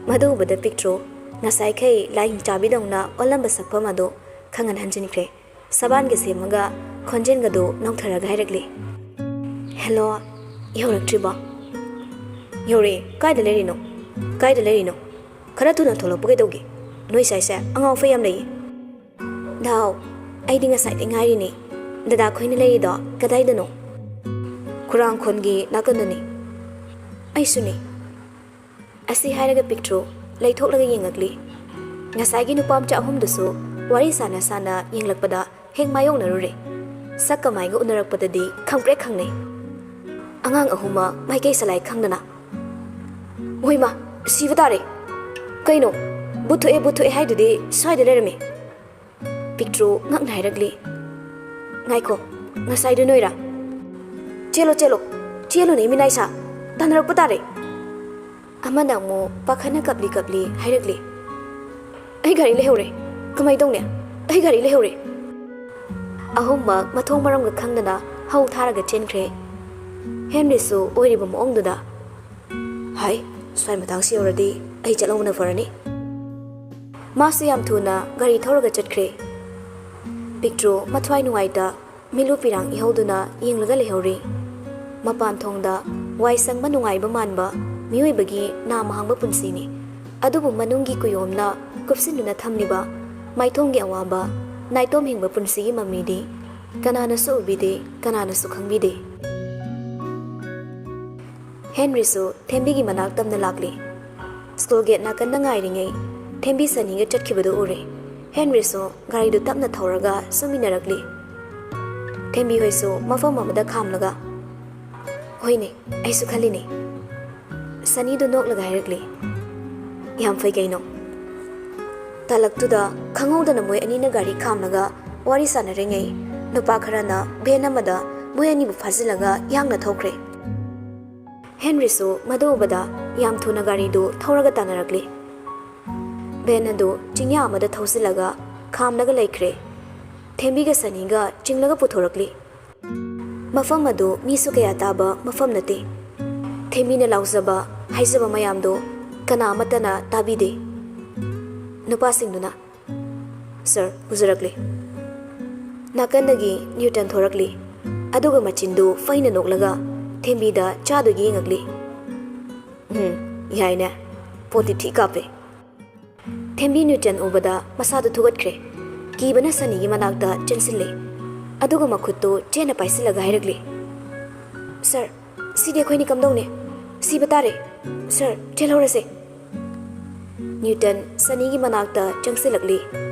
ꯃꯗꯨ ꯎꯕꯗ ꯄꯤꯛꯇ꯭ꯔꯨ ꯉꯁꯥꯏꯈꯩ ꯂꯥꯏꯍꯤꯡ ꯆꯥꯕꯤꯗꯧꯅ ꯑꯣꯜꯂꯝꯕ ꯁꯛꯐꯝ ꯑꯗꯨ ꯈꯪꯍꯟ ꯍꯟꯖꯤꯟꯈ꯭ꯔꯦ꯫ ꯁꯕꯥꯟꯒ ꯁꯦꯝꯃꯒ ꯈꯣꯟꯖꯦꯜꯒꯗꯨ ꯅꯧꯊꯔꯒ ꯍꯥꯏꯔꯛꯂꯤ, "ꯍꯦꯜꯂꯣ, ꯌꯧꯔꯛꯇ꯭ꯔꯤꯕꯣ? ꯌꯧꯔꯛꯑꯦ꯫ ꯀꯥꯏꯗ ꯂꯩꯔꯤꯅꯣ? ꯀꯥꯏꯗ ꯂꯩꯔꯤꯅꯣ? ꯈꯔ ꯊꯨꯅ ꯊꯣꯛꯂꯛꯄ ꯀꯩꯗꯧꯒꯦ? ꯅꯣꯏ ꯁ꯭ꯋꯥꯏꯁꯦ ꯑꯉꯥꯎ ꯑꯐꯩ ꯌꯥꯝ ꯂꯩꯌꯦ꯫" "ꯅꯥꯎ, ꯑꯩꯗꯤ ꯉꯁꯥꯏꯗꯩ ꯉꯥꯏꯔꯤꯅꯦ꯫ ꯗꯗꯥ ꯈꯣꯏꯅ ꯂꯩꯔꯤꯗꯣ ꯀꯗꯥꯏꯗꯅꯣ?" "ꯈꯨꯔꯥꯡꯈꯣꯟꯒꯤ ꯅꯥꯀꯟꯗꯅꯤ꯫" "ꯑꯩꯁꯨꯅꯦ꯫" ꯑꯁꯤ ꯍꯥꯏꯔꯒ ꯄꯤꯛꯇ꯭ꯔꯨ ꯂꯩꯊꯣꯛꯂꯒ ꯌꯦꯡꯉꯛꯂꯤ꯫ ꯉꯁꯥꯏꯒꯤ ꯅꯨꯄꯥ ꯃꯆꯥ ꯑꯍꯨꯝꯗꯨꯁꯨ ꯋꯥꯔꯤ ꯁꯥꯟꯅ ꯁꯥꯟꯅ ꯌꯦꯡꯂꯛꯄꯗ ꯍꯦꯛ ꯃꯥꯌꯣꯛꯅꯔꯨꯔꯦ꯫ ꯁꯛꯀ ꯃꯥꯏꯒ ꯎꯅꯔꯛꯄꯗꯗꯤ ꯈꯪꯄ꯭ꯔꯦꯛ ꯈꯪꯅꯩ꯫ ꯑꯉꯥꯡ ꯑꯍꯨꯝꯃꯛ ꯃꯥꯏꯀꯩ ꯁꯂꯥꯏ ꯈꯪꯗꯅ, "ꯍꯣꯏꯃ, ꯁꯤꯕ ꯇꯥꯔꯦ꯫ ꯀꯩꯅꯣ, ꯕꯨꯠ ꯊꯣꯛꯑꯦ, ꯕꯨꯠ ꯊꯣꯛꯑꯦ ꯍꯥꯏꯗꯨꯗꯤ ꯁ꯭ꯋꯥꯏꯗ ꯂꯩꯔꯝꯃꯦ꯫" ꯄꯤꯛꯇ꯭ꯔꯨ ꯉꯛꯅ ꯍꯥꯏꯔꯛꯂꯤ꯫ "ꯉꯥꯏꯈꯣ, ꯉꯁꯥꯏꯗꯨ ꯅꯣꯏꯔꯥ? ꯆꯦꯜꯂꯣ, ꯆꯦꯜꯂꯣ, ꯆꯦꯜꯂꯨꯅꯦ, ꯃꯤꯅꯥꯏ ꯁꯥ, ꯇꯥꯟꯅꯔꯛꯄ ꯇꯥꯔꯦ꯫" ꯑꯃꯅ ꯑꯃꯨꯛ ꯄꯥꯈꯠꯅ ꯀꯞꯂꯤ ꯀꯞꯂꯤ ꯍꯥꯏꯔꯛꯂꯤ꯫ "ꯑꯩ ꯒꯥꯔꯤ ꯂꯩꯍꯧꯔꯦ꯫ ꯀꯃꯥꯏ ꯇꯧꯅꯤ? ꯑꯩ ꯒꯥꯔꯤ ꯂꯩꯍꯧꯔꯦ!" ꯑꯍꯨꯝꯃꯛ ꯃꯊꯣꯡ ꯃꯔꯝꯒ ꯈꯪꯗꯅ ꯍꯧ ꯊꯥꯔꯒ ꯆꯦꯟꯈ꯭ꯔꯦ꯫ ꯍꯦꯟꯔꯤꯁꯨ ꯑꯣꯏꯔꯤꯕ ꯃꯑꯣꯡꯗꯨꯗ, "ꯍꯥꯏ, ꯁ꯭ꯋꯥꯏ ꯃꯇꯥꯡꯁꯤ ꯌꯧꯔꯗꯤ ꯑꯩ ꯆꯠꯍꯧꯕꯅ ꯐꯔꯅꯤ꯫" ꯃꯥꯁꯨ ꯌꯥꯝ ꯊꯨꯅ ꯒꯥꯔꯤ ꯊꯧꯔꯒ ꯆꯠꯈ꯭ꯔꯦ꯫ ꯄꯤꯛꯇ꯭ꯔꯨ ꯃꯊ꯭ꯋꯥꯏ ꯅꯨꯡꯉꯥꯏꯇ ꯃꯤꯠꯂꯨ ꯄꯤꯔꯥꯡ ꯏꯍꯧꯗꯨꯅ ꯌꯦꯡꯂꯒ ꯂꯩꯍꯧꯔꯤ꯫ ꯃꯄꯥꯟ ꯊꯣꯡꯗ ꯋꯥꯏ ꯁꯪꯕ ꯅꯨꯡꯉꯥꯏꯕ ꯃꯥꯟꯕ ꯃꯤꯑꯣꯏꯕꯒꯤ ꯅꯥꯝ ꯍꯥꯡꯕ ꯄꯨꯟꯁꯤꯅꯤ꯫ ꯑꯗꯨꯕꯨ ꯃꯅꯨꯡꯒꯤ ꯀꯨꯌꯣꯝꯅ ꯀꯨꯞꯁꯤꯟꯗꯨꯅ ꯊꯝꯂꯤꯕ ꯃꯥꯏꯊꯣꯡꯒꯤ ꯑꯋꯥꯕ, ꯅꯥꯏꯇꯣꯝ ꯍꯤꯡꯕ ꯄꯨꯟꯁꯤꯒꯤ ꯃꯃꯤꯗꯤ ꯀꯅꯥꯅꯁꯨ ꯎꯕꯤꯗꯦ, ꯀꯅꯥꯅꯁꯨ ꯈꯪꯕꯤꯗꯦ꯫ ꯍꯦꯟꯔꯤꯁꯨ ꯊꯦꯝꯕꯤꯒꯤ ꯃꯅꯥꯛ ꯇꯝꯅ ꯂꯥꯛꯂꯤ꯫ ꯁ꯭ꯀꯨꯜ ꯒꯦꯠ ꯅꯥꯀꯟꯗ ꯉꯥꯏꯔꯤꯉꯩ ꯊꯦꯝꯕꯤ ꯁꯅꯤꯒ ꯆꯠꯈꯤꯕꯗꯨ ꯎꯔꯦ꯫ ꯍꯦꯟꯔꯤꯁꯨ ꯒꯥꯔꯤꯗꯨ ꯇꯞꯅ ꯊꯧꯔꯒ ꯁꯨꯝ ꯏꯟꯅꯔꯛꯂꯤ꯫ ꯊꯦꯝꯕꯤ ꯍꯣꯏꯁꯨ ꯃꯐꯝ ꯑꯃꯗ ꯈꯥꯝꯂꯒ, "ꯍꯣꯏꯅꯦ, ꯑꯩꯁꯨ ꯈꯜꯂꯤꯅꯦ꯫" ꯁꯅꯤꯗꯨ ꯅꯣꯛꯂꯒ ꯍꯥꯏꯔꯛꯂꯤ, "ꯌꯥꯝ ꯐꯩ ꯀꯩꯅꯣ꯫" ꯇꯥꯂꯛꯇꯨꯗ ꯈꯪꯍꯧꯗꯅ ꯃꯣꯏ ꯑꯅꯤꯅ ꯒꯥꯔꯤ ꯈꯥꯝꯂꯒ ꯋꯥꯔꯤ ꯁꯥꯟꯅꯔꯤꯉꯩ ꯅꯨꯄꯥ ꯈꯔꯅ ꯚꯦꯟ ꯑꯃꯗ ꯃꯣꯏ ꯑꯅꯤꯕꯨ ꯐꯥꯖꯤꯜꯂꯒ ꯌꯥꯡꯅ ꯊꯧꯈ꯭ꯔꯦ꯫ ꯍꯦꯟꯔꯤꯁꯨ ꯃꯗꯨ ꯎꯕꯗ ꯌꯥꯝ ꯊꯨꯅ ꯒꯥꯔꯤꯗꯨ ꯊꯧꯔꯒ ꯇꯥꯟꯅꯔꯛꯂꯤ꯫ ꯚꯦꯟ ꯑꯗꯨ ꯆꯤꯡꯌꯥ ꯑꯃꯗ ꯊꯧꯖꯤꯜꯂꯒ ꯈꯥꯝꯂꯒ ꯂꯩꯈ꯭ꯔꯦ꯫ ꯊꯦꯝꯕꯤꯒ ꯁꯅꯤꯒ ꯆꯤꯡꯂꯒ ꯄꯨꯊꯣꯔꯛꯂꯤ꯫ ꯃꯐꯝ ꯑꯗꯨ ꯃꯤꯁꯨ ꯀꯌꯥ ꯇꯥꯕ ꯃꯐꯝ ꯅꯠꯇꯦ꯫ ꯊꯦꯝꯕꯤꯅ ꯂꯥꯎꯖꯕ, ꯍꯥꯏꯖꯕ ꯃꯌꯥꯝꯗꯨ ꯀꯅꯥ ꯑꯃꯠꯇꯅ ꯇꯥꯕꯤꯗꯦ꯫ ꯅꯨꯄꯥꯁꯤꯡꯗꯨꯅ, "ꯁꯥꯔ, ꯄꯨꯖꯔꯛꯂꯤ꯫" ꯅꯥꯀꯟꯗꯒꯤ ꯅ꯭ꯌꯨꯇꯟ ꯊꯣꯔꯛꯂꯤ꯫ ꯑꯗꯨꯒ ꯃꯆꯤꯟꯗꯨ ꯐꯩꯅ ꯅꯣꯛꯂꯒ ꯊꯦꯝꯕꯤꯗ ꯆꯥꯗꯨ ꯌꯦꯡꯉꯛꯂꯤ꯫ "ꯎꯝ, ꯌꯥꯏꯅꯦ꯫ ꯄꯣꯠꯇꯤ ꯊꯤ ꯀꯥꯞꯄꯦ꯫" ꯊꯦꯝꯕꯤ ꯅ꯭ꯌꯨꯇꯟ ꯎꯕꯗ ꯃꯁꯥꯗꯨ ꯊꯨꯒꯠꯈ꯭ꯔꯦ꯫ ꯀꯤꯕꯅ ꯁꯅꯤꯒꯤ ꯃꯅꯥꯛꯇ ꯆꯦꯟꯁꯤꯜꯂꯦ꯫ ꯑꯗꯨꯒ ꯃꯈꯨꯠꯇꯨ ꯆꯦꯠꯅ ꯄꯥꯏꯁꯤꯜꯂꯒ ꯍꯥꯏꯔꯛꯂꯤ, "ꯁꯥꯔ, ꯁꯤꯗꯤ ꯑꯩꯈꯣꯏꯅꯤ ꯀꯝꯗꯧꯅꯤ? ꯁꯤꯕ ꯇꯥꯔꯦ꯫ ꯁꯥꯔ, ꯆꯦꯜꯍꯧꯔꯁꯦ꯫" ꯅ꯭ꯌꯨꯇꯟ ꯁꯅꯤꯒꯤ ꯃꯅꯥꯛꯇ ꯆꯪꯁꯤꯜꯂꯛꯂꯤ꯫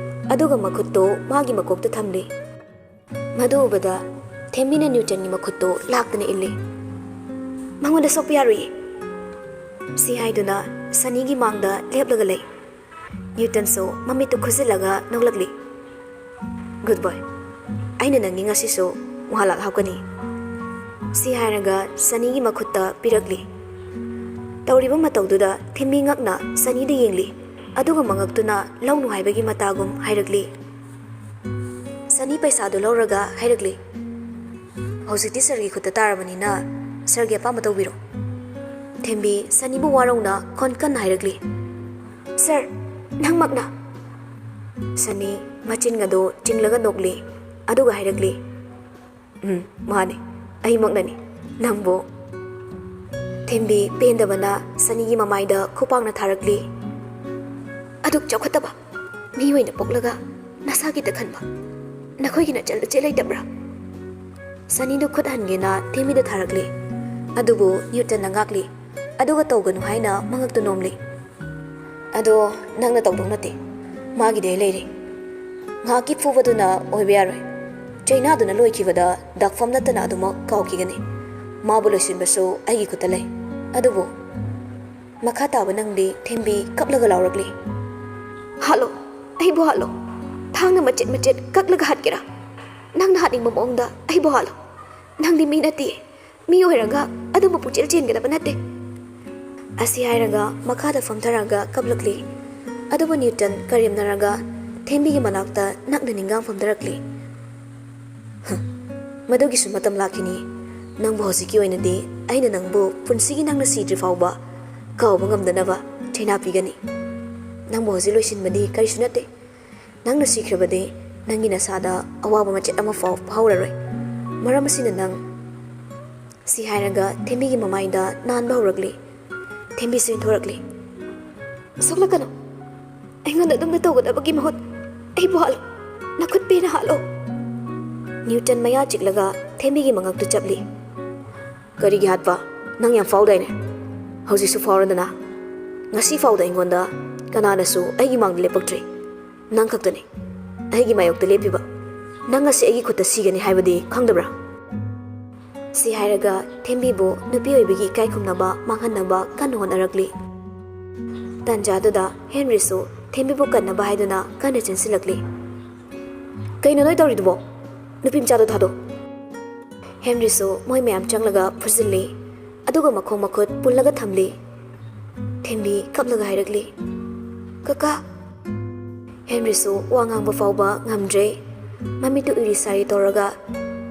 ꯑꯗꯨꯒ ꯃꯈꯨꯠꯇꯨ ꯃꯥꯒꯤ ꯃꯀꯣꯛꯇ ꯊꯝꯂꯤ꯫ ꯃꯗꯨ ꯎꯕꯗ ꯊꯦꯝꯕꯤꯅ ꯅ꯭ꯌꯨꯇꯟꯒꯤ ꯃꯈꯨꯠꯇꯨ ꯂꯥꯛꯇꯅ ꯏꯜꯂꯤ꯫ "ꯃꯉꯣꯟꯗ ꯁꯣꯛꯄ ꯌꯥꯔꯣꯏꯌꯦ꯫" ꯁꯤ ꯍꯥꯏꯗꯨꯅ ꯁꯅꯤꯒꯤ ꯃꯥꯡꯗ ꯂꯦꯞꯂꯒ ꯂꯩ꯫ ꯅ꯭ꯌꯨꯇꯟꯁꯨ ꯃꯃꯤꯠꯇꯨ ꯈꯨꯖꯤꯜꯂꯒ ꯅꯣꯛꯂꯛꯂꯤ꯫ "ꯒꯨꯗ ꯕꯣꯏ, ꯑꯩꯅ ꯅꯪꯒꯤ ꯉꯁꯤꯁꯨ ꯋꯥꯍꯜꯂꯥꯛ ꯍꯥꯞꯀꯅꯤ꯫" ꯁꯤ ꯍꯥꯏꯔꯒ ꯁꯅꯤꯒꯤ ꯃꯈꯨꯠꯇ ꯄꯤꯔꯛꯂꯤ꯫ ꯇꯧꯔꯤꯕ ꯃꯇꯧꯗꯨꯗ ꯊꯦꯝꯕꯤ ꯉꯛꯅ ꯁꯅꯤꯗ ꯌꯦꯡꯂꯤ꯫ ꯑꯗꯨꯒ ꯃꯉꯛꯇꯨꯅ ꯂꯧꯅꯨ ꯍꯥꯏꯕꯒꯤ ꯃꯇꯥꯒꯨꯝ ꯍꯥꯏꯔꯛꯂꯤ꯫ ꯁꯅꯤ ꯄꯩꯁꯥꯗꯨ ꯂꯧꯔꯒ ꯍꯥꯏꯔꯛꯂꯤ, "ꯍꯧꯖꯤꯛꯇꯤ ꯁꯥꯔꯒꯤ ꯈꯨꯠꯇ ꯇꯥꯔꯕꯅꯤꯅ ꯁꯥꯔꯒꯤ ꯑꯄꯥꯝꯕ ꯇꯧꯕꯤꯔꯣ꯫" ꯊꯦꯝꯕꯤ ꯁꯅꯤꯕꯨ ꯋꯥꯔꯧꯅ ꯈꯣꯟ ꯀꯟꯅ ꯍꯥꯏꯔꯛꯂꯤ, "ꯁꯥꯔ, ꯅꯪꯃꯛꯅ?" ꯁꯅꯤ ꯃꯆꯤꯟ ꯑꯗꯨ ꯆꯤꯡꯂꯒ ꯅꯣꯛꯂꯤ, ꯑꯗꯨꯒ ꯍꯥꯏꯔꯛꯂꯤ, "ꯎꯝ, ꯃꯥꯅꯤ, ꯑꯩꯃꯛꯅꯅꯤ꯫ ꯅꯪꯕꯨ?" ꯊꯦꯝꯕꯤ ꯄꯦꯟꯗꯕꯅ ꯁꯅꯤꯒꯤ ꯃꯃꯥꯏꯗ ꯈꯨꯄꯥꯛꯅ ꯊꯥꯔꯛꯂꯤ꯫ "ꯑꯗꯨꯛ ꯆꯥꯎꯈꯠꯇꯕ ꯃꯤ ꯑꯣꯏꯅ ꯄꯣꯛꯂꯒ ꯅꯁꯥꯒꯤꯗ ꯈꯟꯕ ꯅꯈꯣꯏꯒꯤ ꯅꯆꯜ ꯅꯆꯦ ꯂꯩꯇꯕ꯭ꯔꯥ?" ꯁꯅꯤꯗꯨ ꯈꯨꯠ ꯍꯟꯒꯦꯅ ꯊꯦꯝꯕꯤꯗ ꯊꯥꯔꯛꯂꯤ꯫ ꯑꯗꯨꯕꯨ ꯅ꯭ꯌꯨꯇꯟꯅ ꯉꯥꯛꯂꯤ꯫ ꯑꯗꯨꯒ ꯇꯧꯒꯅꯨ ꯍꯥꯏꯅ ꯃꯉꯛꯇꯨ ꯅꯣꯝꯂꯤ꯫ "ꯑꯗꯣ ꯅꯪꯅ ꯇꯧꯗꯧ ꯅꯠꯇꯦ꯫ ꯃꯥꯒꯤꯗꯤ ꯑꯩ ꯂꯩꯔꯤ꯫ ꯉꯥꯏꯍꯥꯛꯀꯤ ꯐꯨꯕꯗꯨꯅ ꯑꯣꯏꯕ ꯌꯥꯔꯣꯏ꯫ ꯆꯩꯅꯥꯗꯨꯅ ꯂꯣꯏꯈꯤꯕꯗ ꯗꯥꯛꯐꯝ ꯅꯠꯇꯅ ꯑꯗꯨꯃꯛ ꯀꯥꯎꯈꯤꯒꯅꯤ꯫ ꯃꯥꯕꯨ ꯂꯣꯏꯁꯤꯟꯕꯁꯨ ꯑꯩꯒꯤ ꯈꯨꯠꯇ ꯂꯩ꯫" ꯑꯗꯨꯕꯨ ꯃꯈꯥ ꯇꯥꯕ ꯅꯪꯗꯤ? ꯊꯦꯝꯕꯤ ꯀꯞꯂꯒ ꯂꯥꯎꯔꯛꯂꯤ꯫ "ꯍꯥꯠꯂꯣ, ꯑꯩꯕꯨ ꯍꯥꯠꯂꯣ꯫ ꯊꯥꯡꯅ ꯃꯆꯦꯠ ꯃꯆꯦꯠ ꯀꯛꯂꯒ ꯍꯥꯠꯀꯦꯔꯥ? ꯅꯪꯅ ꯍꯥꯠꯅꯤꯡꯕ ꯃꯑꯣꯡꯗ ꯑꯩꯕꯨ ꯍꯥꯠꯂꯣ꯫ ꯅꯪꯗꯤ ꯃꯤ ꯅꯠꯇꯦ꯫ ꯃꯤ ꯑꯣꯏꯔꯒ ꯑꯗꯨꯝꯕ ꯄꯨꯛꯆꯦꯜ ꯆꯦꯟꯒꯗꯕ ꯅꯠꯇꯦ꯫" ꯑꯁꯤ ꯍꯥꯏꯔꯒ ꯃꯈꯥꯗ ꯐꯝꯊꯔꯒ ꯀꯞꯂꯛꯂꯤ꯫ ꯑꯗꯨꯕꯨ ꯅ꯭ꯌꯨꯇꯟ ꯀꯔꯦꯝꯅꯔꯒ ꯊꯦꯝꯕꯤꯒꯤ ꯃꯅꯥꯛꯇ ꯅꯛꯅ ꯅꯤꯡꯒꯥꯡ ꯐꯝꯊꯔꯛꯂꯤ꯫ "ꯍ, ꯃꯗꯨꯒꯤꯁꯨ ꯃꯇꯝ ꯂꯥꯛꯈꯤꯅꯤ꯫ ꯅꯪꯕꯨ ꯍꯧꯖꯤꯛꯀꯤ ꯑꯣꯏꯅꯗꯤ ꯑꯩꯅ ꯅꯪꯕꯨ ꯄꯨꯟꯁꯤꯒꯤ ꯅꯪꯅ ꯁꯤꯗ꯭ꯔꯤ ꯐꯥꯎꯕ ꯀꯥꯎꯕ ꯉꯝꯗꯅꯕ ꯆꯩꯅꯥ ꯄꯤꯒꯅꯤ꯫ ꯅꯪꯕꯨ ꯍꯧꯖꯤꯛ ꯂꯣꯏꯁꯤꯟꯕꯗꯤ ꯀꯔꯤꯁꯨ ꯅꯠꯇꯦ꯫ ꯅꯪꯅ ꯁꯤꯈ꯭ꯔꯕꯗꯤ ꯅꯪꯒꯤ ꯅꯁꯥꯗ ꯑꯋꯥꯕ ꯃꯆꯦꯠ ꯑꯃ ꯐꯥꯎ ꯐꯥꯎꯔꯔꯣꯏ꯫ ꯃꯔꯝ ꯑꯁꯤꯅ ꯅꯪ"꯫ ꯁꯤ ꯍꯥꯏꯔꯒ ꯊꯦꯝꯕꯤꯒꯤ ꯃꯃꯥꯏꯗ ꯅꯥꯟꯕ ꯍꯧꯔꯛꯂꯤ꯫ ꯊꯦꯝꯕꯤꯁꯨ ꯏꯟꯊꯣꯔꯛꯂꯤ꯫ "ꯁꯣꯛꯂꯛꯀꯅꯨ꯫ ꯑꯩꯉꯣꯟꯗ ꯑꯗꯨꯝꯅ ꯇꯧꯒꯗꯕꯒꯤ ꯃꯍꯨꯠ ꯑꯩꯕꯨ ꯍꯥꯠꯂꯣ꯫ ꯅꯈꯨꯠ ꯄꯦꯟꯅ ꯍꯥꯠꯂꯣ꯫" ꯅ꯭ꯌꯨꯇꯟ ꯃꯌꯥ ꯆꯤꯛꯂꯒ ꯊꯦꯝꯕꯤꯒꯤ ꯃꯉꯛꯇꯨ ꯆꯞꯂꯤ꯫ "ꯀꯔꯤꯒꯤ ꯍꯥꯠꯄ? ꯅꯪ ꯌꯥꯝ ꯐꯥꯎꯗꯥꯏꯅꯦ? ꯍꯧꯖꯤꯛꯁꯨ ꯐꯥꯎꯔꯗꯅ꯫ ꯉꯁꯤ ꯐꯥꯎꯗ ꯑꯩꯉꯣꯟꯗ ꯀꯅꯥꯅꯁꯨ ꯑꯩꯒꯤ ꯃꯥꯡꯗ ꯂꯦꯞꯄꯛꯇ꯭ꯔꯤ꯫ ꯅꯪ ꯈꯛꯇꯅꯤ ꯑꯩꯒꯤ ꯃꯥꯌꯣꯛꯇ ꯂꯦꯞꯄꯤꯕ꯫ ꯅꯪ ꯉꯁꯤ ꯑꯩꯒꯤ ꯈꯨꯠꯇ ꯁꯤꯒꯅꯤ ꯍꯥꯏꯕꯗꯤ ꯈꯪꯗꯕ꯭ꯔꯥ?" ꯁꯤ ꯍꯥꯏꯔꯒ ꯊꯦꯝꯕꯤꯕꯨ ꯅꯨꯄꯤ ꯑꯣꯏꯕꯒꯤ ꯏꯀꯥꯏ ꯈꯨꯝꯅꯕ ꯃꯥꯡꯍꯟꯅꯕ ꯀꯟꯅ ꯍꯣꯠꯅꯔꯛꯂꯤ꯫ ꯇꯥꯟꯖꯥꯗꯨꯗ ꯍꯦꯟꯔꯤꯁꯨ ꯊꯦꯝꯕꯤꯕꯨ ꯀꯟꯅꯕ ꯍꯥꯏꯗꯨꯅ ꯀꯟꯅ ꯆꯦꯟꯁꯤꯜꯂꯛꯂꯤ꯫ "ꯀꯩꯅꯣ ꯅꯣꯏ ꯇꯧꯔꯤꯗꯨꯕꯣ? ꯅꯨꯄꯤ ꯃꯆꯥꯗꯣ ꯊꯥꯗꯣꯛ!" ꯍꯦꯟꯔꯤꯁꯨ ꯃꯣꯏ ꯃꯌꯥꯝ ꯆꯪꯂꯒ ꯐꯨꯖꯤꯜꯂꯤ꯫ ꯑꯗꯨꯒ ꯃꯈꯣꯡ ꯃꯈꯨꯠ ꯄꯨꯜꯂꯒ ꯊꯝꯂꯤ꯫ ꯊꯦꯝꯕꯤ ꯀꯞꯂꯒ ꯍꯥꯏꯔꯛꯂꯤ, "ꯀꯀꯥ!" ꯍꯦꯟꯔꯤꯁꯨ ꯋꯥ ꯉꯥꯡꯕ ꯐꯥꯎꯕ ꯉꯝꯗ꯭ꯔꯦ꯫ ꯃꯃꯤꯠꯇꯨ ꯎꯏꯔꯤ ꯁꯥꯔꯤ ꯇꯧꯔꯒ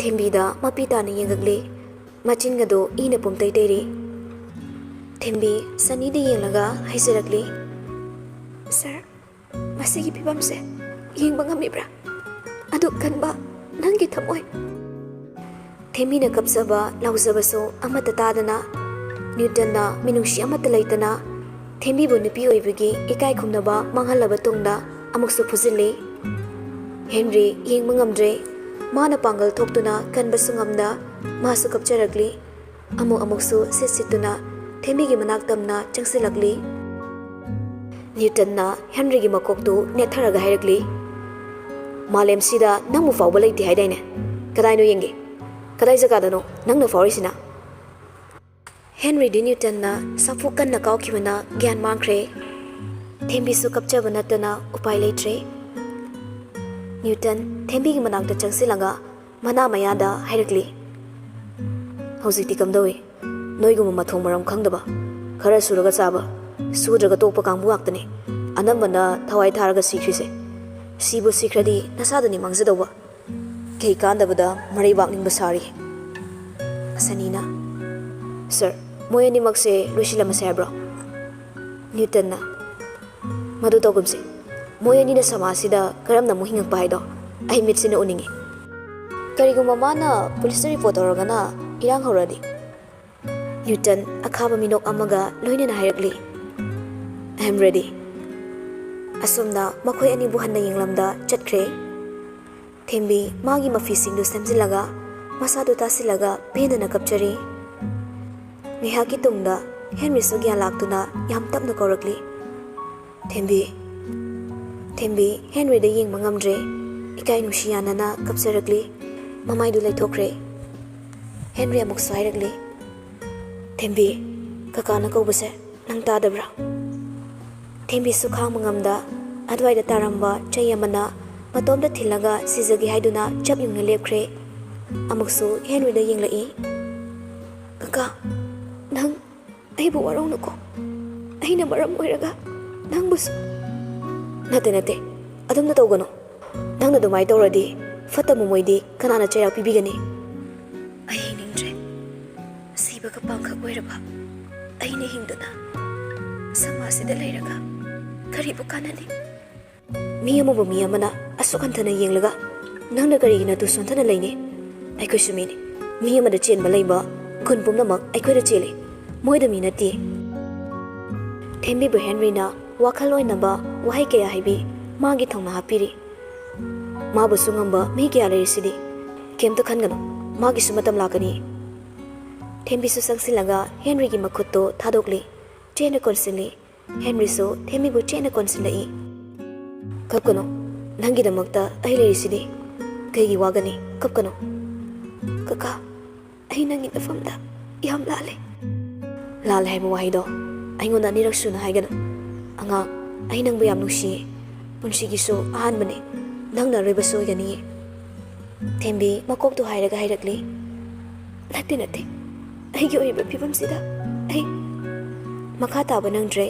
ꯊꯦꯝꯕꯤꯗ ꯃꯄꯤ ꯇꯥꯅ ꯌꯦꯡꯉꯛꯂꯤ꯫ ꯃꯆꯤꯟꯒꯗꯨ ꯏꯅ ꯄꯨꯝꯇꯩ ꯇꯩꯔꯤ꯫ ꯊꯦꯝꯕꯤ ꯁꯅꯤꯗ ꯌꯦꯡꯂꯒ ꯍꯥꯏꯖꯔꯛꯂꯤ, "ꯁꯥꯔ, ꯃꯁꯤꯒꯤ ꯐꯤꯕꯝꯁꯦ ꯌꯦꯡꯕ ꯉꯝꯃꯤꯕ꯭ꯔꯥ? ꯑꯗꯨꯛ ꯀꯟꯕ ꯅꯪꯒꯤ ꯊꯃꯣꯏ!" ꯊꯦꯝꯕꯤꯅ ꯀꯞꯆꯕ ꯂꯥꯎꯖꯕꯁꯨ ꯑꯃꯠꯇ ꯇꯥꯗꯅ, ꯅ꯭ꯌꯨꯇꯟꯅ ꯃꯤꯅꯨꯡꯁꯤ ꯑꯃꯠꯇ ꯂꯩꯇꯅ ꯊꯦꯝꯕꯤꯕꯨ ꯅꯨꯄꯤ ꯑꯣꯏꯕꯒꯤ ꯏꯀꯥꯏ ꯈꯨꯝꯅꯕ ꯃꯥꯡꯍꯜꯂꯕ ꯇꯨꯡꯗ ꯑꯃꯨꯛꯁꯨ ꯐꯨꯖꯤꯜꯂꯤ꯫ ꯍꯦꯟꯔꯤ ꯌꯦꯡꯕ ꯉꯝꯗ꯭ꯔꯦ꯫ ꯃꯥꯅ ꯄꯥꯡꯒꯜ ꯊꯣꯛꯇꯨꯅ ꯀꯟꯕꯁꯨ ꯉꯝꯗ ꯃꯥꯁꯨ ꯀꯞꯆꯔꯛꯂꯤ꯫ ꯑꯃꯨꯛ ꯑꯃꯨꯛꯁꯨ ꯁꯤꯠ ꯁꯤꯠꯇꯨꯅ ꯊꯦꯝꯕꯤꯒꯤ ꯃꯅꯥꯛ ꯇꯝꯅ ꯆꯪꯁꯤꯜꯂꯛꯂꯤ꯫ ꯅ꯭ꯌꯨꯇꯟꯅ ꯍꯦꯟꯔꯤꯒꯤ ꯃꯀꯣꯛꯇꯨ ꯅꯦꯠꯊꯔꯒ ꯍꯥꯏꯔꯛꯂꯤ, "ꯃꯥꯂꯦꯝꯁꯤꯗ ꯅꯪꯕꯨ ꯐꯥꯎꯕ ꯂꯩꯇꯦ ꯍꯥꯏꯗꯥꯏꯅꯦ? ꯀꯗꯥꯏꯅꯣ ꯌꯦꯡꯒꯦ? ꯀꯗꯥꯏ ꯖꯒꯥꯗꯅꯣ ꯅꯪꯅ ꯐꯥꯎꯔꯤꯁꯤꯅ?" ꯍꯦꯟꯔꯤꯗꯤ ꯅ꯭ꯌꯨꯇꯟꯅ ꯁꯥꯐꯨ ꯀꯟꯅ ꯀꯥꯎꯈꯤꯕꯅ ꯒ꯭ꯌꯥꯟ ꯃꯥꯡꯈ꯭ꯔꯦ꯫ ꯊꯦꯝꯕꯤꯁꯨ ꯀꯞꯆꯕ ꯅꯠꯇꯅ ꯎꯄꯥꯏ ꯂꯩꯇ꯭ꯔꯦ꯫ ꯅ꯭ꯌꯨꯇꯟ ꯊꯦꯝꯕꯤꯒꯤ ꯃꯅꯥꯛꯇ ꯆꯪꯁꯤꯜꯂꯒ ꯃꯅꯥ ꯃꯌꯥꯗ ꯍꯥꯏꯔꯛꯂꯤ, "ꯍꯧꯖꯤꯛꯇꯤ ꯀꯝꯗꯧꯏ? ꯅꯣꯏꯒꯨꯝꯕ ꯃꯊꯣꯡ ꯃꯔꯝ ꯈꯪꯗꯕ, ꯈꯔ ꯁꯨꯔꯒ ꯆꯥꯕ, ꯁꯨꯗ꯭ꯔꯒ ꯇꯣꯛꯄ ꯀꯥꯡꯕꯨ ꯉꯥꯛꯇꯅꯤ ꯑꯅꯝꯕꯅ ꯊꯋꯥꯏ ꯊꯥꯔꯒ ꯁꯤꯈ꯭ꯔꯤꯁꯦ꯫ ꯁꯤꯕꯨ ꯁꯤꯈ꯭ꯔꯗꯤ ꯅꯁꯥꯗꯨꯅꯤ ꯃꯥꯡꯖꯗꯧꯕ꯫ ꯀꯩ ꯀꯥꯟꯗꯕꯗ ꯃꯔꯩꯕꯥꯛ ꯅꯤꯡꯕ ꯁꯥꯔꯤ?" ꯁꯅꯤꯅ, "ꯁꯥꯔ, ꯃꯣꯏ ꯑꯅꯤꯃꯛꯁꯦ ꯂꯣꯏꯁꯤꯜꯂꯝꯃꯁꯦ ꯍꯥꯏꯕ꯭ꯔꯣ?" ꯅ꯭ꯌꯨꯇꯟꯅ, "ꯃꯗꯨ ꯇꯧꯒꯨꯝꯁꯤ꯫ ꯃꯣꯏ ꯑꯅꯤꯅ ꯁꯃꯥꯖꯁꯤꯗ ꯀꯔꯝꯅ ꯑꯃꯨꯛ ꯍꯤꯡꯉꯛꯄ ꯍꯥꯏꯗꯣ ꯑꯩ ꯃꯤꯠꯁꯤꯅ ꯎꯅꯤꯡꯉꯤ꯫ ꯀꯔꯤꯒꯨꯝꯕ ꯃꯥꯅ ꯄꯨꯂꯤꯁꯇ ꯔꯤꯄꯣꯔꯠ ꯇꯧꯔꯒꯅ ꯏꯔꯥꯡ ꯍꯧꯔꯛꯑꯗꯤ?" ꯅ꯭ꯌꯨꯇꯟ ꯑꯈꯥꯕ ꯃꯤꯅꯣꯛ ꯑꯃꯒ ꯂꯣꯏꯅꯅ ꯍꯥꯏꯔꯛꯂꯤ, "I am ready." ꯑꯁꯨꯝꯅ ꯃꯈꯣꯏ ꯑꯅꯤꯕꯨ ꯍꯟꯅ ꯌꯦꯡꯂꯝꯗ ꯆꯠꯈ꯭ꯔꯦ꯫ ꯊꯦꯝꯕꯤ ꯃꯥꯒꯤ ꯃꯐꯤꯁꯤꯡꯗꯨ ꯁꯦꯝꯖꯤꯜꯂꯒ ꯃꯁꯥꯗꯨ ꯇꯥꯁꯤꯜꯂꯒ ꯄꯦꯟꯗꯅ ꯀꯞꯆꯔꯤ꯫ ꯉꯥꯏꯍꯥꯛꯀꯤ ꯇꯨꯡꯗ ꯍꯦꯟꯔꯤꯁꯨ ꯒ꯭ꯌꯥꯟ ꯂꯥꯛꯇꯨꯅ ꯌꯥꯝ ꯇꯞꯅ ꯀꯧꯔꯛꯂꯤ, "ꯊꯦꯝꯕꯤ!" ꯊꯦꯝꯕꯤ ꯍꯦꯟꯔꯤꯗ ꯌꯦꯡꯕ ꯉꯝꯗ꯭ꯔꯦ꯫ ꯏꯀꯥꯏ ꯅꯨꯡꯁꯤ ꯌꯥꯅꯅ ꯀꯞꯆꯔꯛꯂꯤ꯫ ꯃꯃꯥꯏꯗꯨ ꯂꯩꯊꯣꯛꯈ꯭ꯔꯦ꯫ ꯍꯦꯟꯔꯤ ꯑꯃꯨꯛꯁꯨ ꯍꯥꯏꯔꯛꯂꯤ, "ꯊꯦꯝꯕꯤ, ꯀꯀꯥꯅ ꯀꯧꯕꯁꯦ ꯅꯪ ꯇꯥꯗꯕ꯭ꯔꯥ?" ꯊꯦꯝꯕꯤꯁꯨ ꯈꯥꯡꯕ ꯉꯝꯗ ꯑꯗꯨꯋꯥꯏꯗ ꯇꯥꯔꯝꯕ ꯆꯩ ꯑꯃꯅ ꯃꯇꯣꯝꯇ ꯊꯤꯜꯂꯒ ꯁꯤꯖꯒꯦ ꯍꯥꯏꯗꯨꯅ ꯆꯞ ꯌꯨꯡꯅ ꯂꯦꯞꯈ꯭ꯔꯦ꯫ ꯑꯃꯨꯛꯁꯨ ꯍꯦꯟꯔꯤꯗ ꯌꯦꯡꯂꯛꯏ꯫ "ꯀꯀꯥ, ꯅꯪ ꯑꯩꯕꯨ ꯋꯥꯔꯧꯅꯨꯀꯣ꯫ ꯑꯩꯅ ꯃꯔꯝ ꯑꯣꯏꯔꯒ ꯅꯪꯕꯨꯁꯨ? ꯅꯠꯇꯦ, ꯅꯠꯇꯦ, ꯑꯗꯨꯝꯅ ꯇꯧꯒꯅꯨ꯫ ꯅꯪꯅ ꯑꯗꯨꯃꯥꯏꯅ ꯇꯧꯔꯗꯤ ꯐꯠꯇꯕ ꯃꯣꯏꯗꯤ ꯀꯅꯥꯅ ꯆꯩꯔꯥꯛ ꯄꯤꯕꯤꯒꯅꯤ? ꯑꯩ ꯍꯤꯡꯅꯤꯡꯗ꯭ꯔꯦ꯫ ꯁꯤꯕꯒ ꯄꯥꯡꯈꯛ ꯑꯣꯏꯔꯕ ꯑꯩꯅ ꯍꯤꯡꯗꯨꯅ ꯁꯃꯥꯖꯁꯤꯗ ꯂꯩꯔꯒ ꯀꯔꯤꯕꯨ ꯀꯥꯟꯅꯅꯤ? ꯃꯤ ꯑꯃꯕꯨ ꯃꯤ ꯑꯃꯅ ꯑꯁꯨꯛ ꯍꯟꯊꯅ ꯌꯦꯡꯂꯒ ꯅꯪꯅ ꯀꯔꯤꯒꯤ ꯅꯇꯨ ꯁꯣꯟꯊꯅ ꯂꯩꯅꯤ? ꯑꯩꯈꯣꯏꯁꯨ ꯃꯤꯅꯤ꯫ ꯃꯤ ꯑꯃꯗ ꯆꯦꯟꯕ ꯂꯩꯕ ꯒꯨꯟ ꯄꯨꯝꯅꯃꯛ ꯑꯩꯈꯣꯏꯗ ꯆꯦꯜꯂꯤ꯫ ꯃꯣꯏꯗ ꯃꯤ ꯅꯠꯇꯦ꯫ ꯊꯦꯝꯕꯤꯕꯨ ꯍꯦꯟꯔꯤꯅ ꯋꯥꯈꯜ ꯑꯣꯏꯅꯕ ꯋꯥꯍꯩ ꯀꯌꯥ ꯍꯥꯏꯕꯤ ꯃꯥꯒꯤ ꯊꯧꯅꯥ ꯍꯥꯞꯄꯤꯔꯤ꯫ ꯃꯥꯕꯨꯁꯨ ꯉꯝꯕ ꯃꯤ ꯀꯌꯥ ꯂꯩꯔꯤꯁꯤꯗꯤ꯫ ꯀꯩꯝꯇ ꯈꯟꯒꯅꯨ, ꯃꯥꯒꯤꯁꯨ ꯃꯇꯝ ꯂꯥꯛꯀꯅꯤ꯫ ꯊꯦꯝꯕꯤꯁꯨ ꯆꯪꯁꯤꯜꯂꯒ ꯍꯦꯟꯔꯤꯒꯤ ꯃꯈꯨꯠꯇꯨ ꯊꯥꯗꯣꯛꯂꯤ꯫ ꯆꯦꯠꯅ ꯀꯣꯟꯁꯤꯜꯂꯤ꯫ ꯍꯦꯟꯔꯤꯁꯨ ꯊꯦꯝꯕꯤꯕꯨ ꯆꯦꯠꯅ ꯀꯣꯟꯁꯤꯜꯂꯛꯏ꯫ "ꯀꯞꯀꯅꯨ, ꯅꯪꯒꯤꯗꯃꯛꯇ ꯑꯩ ꯂꯩꯔꯤꯁꯤꯗꯤ꯫ ꯀꯩꯒꯤ ꯋꯥꯒꯅꯤ? ꯀꯞꯀꯅꯨ꯫" "ꯀꯀꯥ, ꯑꯩ ꯅꯪꯒꯤ ꯅꯐꯝꯗ ꯌꯥꯝ ꯂꯥꯜꯂꯦ꯫" "ꯂꯥꯜꯂꯦ ꯍꯥꯏꯕ ꯋꯥꯍꯩꯗꯣ ꯑꯩꯉꯣꯟꯗ ꯑꯅꯤꯔꯛ ꯁꯨꯅ ꯍꯥꯏꯒꯅꯨ꯫ ꯑꯉꯥꯡ, ꯑꯩ ꯅꯪꯕꯨ ꯌꯥꯝ ꯅꯨꯡꯁꯤꯌꯦ꯫ ꯄꯨꯟꯁꯤꯒꯤꯁꯨ ꯑꯍꯥꯟꯕꯅꯦ꯫ ꯅꯪꯅ ꯑꯔꯣꯏꯕꯁꯨ ꯑꯣꯏꯒꯅꯤꯌꯦ꯫" ꯊꯦꯝꯕꯤ ꯃꯀꯣꯛꯇꯨ ꯍꯥꯏꯔꯒ ꯍꯥꯏꯔꯛꯂꯤ꯫ "ꯅꯠꯇꯦ, ꯅꯠꯇꯦ, ꯑꯩꯒꯤ ꯑꯣꯏꯔꯤꯕ ꯐꯤꯕꯝꯁꯤꯗ ꯑꯩ꯫" ꯃꯈꯥ ꯇꯥꯕ ꯅꯪꯗ꯭ꯔꯦ꯫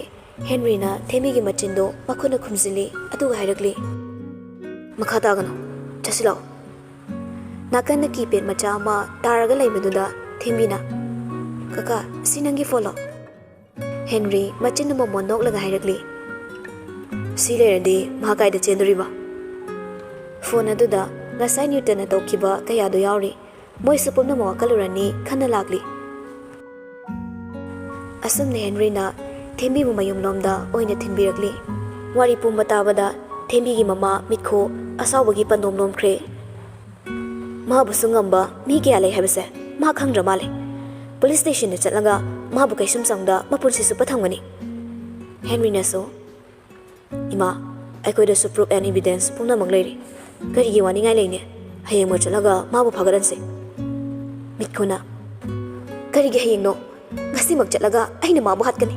ꯍꯦꯟꯔꯤꯅ ꯊꯦꯝꯕꯤꯒꯤ ꯃꯆꯤꯟꯗꯨ ꯃꯈꯨꯠꯅ ꯈꯨꯝꯖꯤꯜꯂꯤ, ꯑꯗꯨꯒ ꯍꯥꯏꯔꯛꯂꯤ, "ꯃꯈꯥ ꯇꯥꯒꯅꯨ, ꯆꯠꯁꯤꯜꯂꯛꯑꯣ꯫" ꯅꯥꯀꯟꯗ ꯀꯤꯄꯦꯗ ꯃꯆꯥ ꯑꯃ ꯇꯥꯔꯒ ꯂꯩꯕꯗꯨꯗ ꯊꯦꯝꯕꯤꯅ, "ꯀꯀꯥ, ꯁꯤ ꯅꯪꯒꯤ ꯐꯣꯟꯂꯣ?" ꯍꯦꯟꯔꯤ ꯃꯆꯤꯟꯗꯨ ꯃꯃꯣꯟ ꯅꯣꯛꯂꯒ ꯍꯥꯏꯔꯛꯂꯤ, "ꯁꯤ ꯂꯩꯔꯗꯤ ꯃꯍꯥꯛ ꯀꯥꯏꯗ ꯆꯦꯟꯗꯣꯔꯤꯕ?" ꯐꯣꯟ ꯑꯗꯨꯗ ꯉꯁꯥꯏ ꯅ꯭ꯌꯨꯇꯟꯅ ꯇꯧꯈꯤꯕ ꯀꯌꯥꯗꯨ ꯌꯥꯎꯔꯤ꯫ ꯃꯣꯏꯁꯨ ꯄꯨꯝꯅꯃꯛ ꯋꯥꯈꯜꯂꯨꯔꯅꯤ ꯈꯟꯅ ꯂꯥꯛꯂꯤ꯫ ꯑꯁꯨꯝꯅ ꯍꯦꯟꯔꯤꯅ ꯊꯦꯝꯕꯤꯕꯨ ꯃꯌꯨꯝꯂꯣꯝꯗ ꯑꯣꯏꯅ ꯊꯤꯟꯕꯤꯔꯛꯂꯤ꯫ ꯋꯥꯔꯤ ꯄꯨꯝꯕ ꯇꯥꯕꯗ ꯊꯦꯝꯕꯤꯒꯤ ꯃꯃꯥ ꯃꯤꯠꯈꯨ ꯑꯁꯥꯎꯕꯒꯤ ꯄꯟꯗꯣꯝ ꯂꯣꯝꯈ꯭ꯔꯦ꯫ ꯃꯥꯕꯨꯁꯨ ꯉꯝꯕ ꯃꯤ ꯀꯌꯥ ꯂꯩ ꯍꯥꯏꯕꯁꯦ ꯃꯥ ꯈꯪꯗ꯭ꯔ ꯃꯥꯜꯂꯦ꯫ ꯄꯨꯂꯤꯁ ꯁ꯭ꯇꯦꯁꯟꯗ ꯆꯠꯂꯒ ꯃꯥꯕꯨ ꯀꯩꯁꯨꯝ ꯆꯪꯗ ꯃꯄꯨꯟꯁꯤ ꯆꯨꯞꯄ ꯊꯝꯒꯅꯤ꯫ ꯍꯦꯟꯔꯤꯅꯁꯨ, "ꯏꯃꯥ, ꯑꯩꯈꯣꯏꯗꯁꯨ proof and evidence ꯄꯨꯝꯅꯃꯛ ꯂꯩꯔꯤ꯫ ꯀꯔꯤꯒꯤ ꯋꯥꯅꯤꯡꯉꯥꯏ ꯂꯩꯅꯤ? ꯍꯌꯦꯡꯃꯛ ꯆꯠꯂꯒ ꯃꯥꯕꯨ ꯐꯥꯒꯠꯍꯟꯁꯤ꯫" ꯃꯤꯠꯈꯨꯅ, "ꯀꯔꯤꯒꯤ ꯍꯌꯦꯡꯅꯣ? ꯉꯁꯤꯃꯛ ꯆꯠꯂꯒ ꯑꯩꯅ ꯃꯥꯕꯨ ꯍꯥꯠꯀꯅꯤ꯫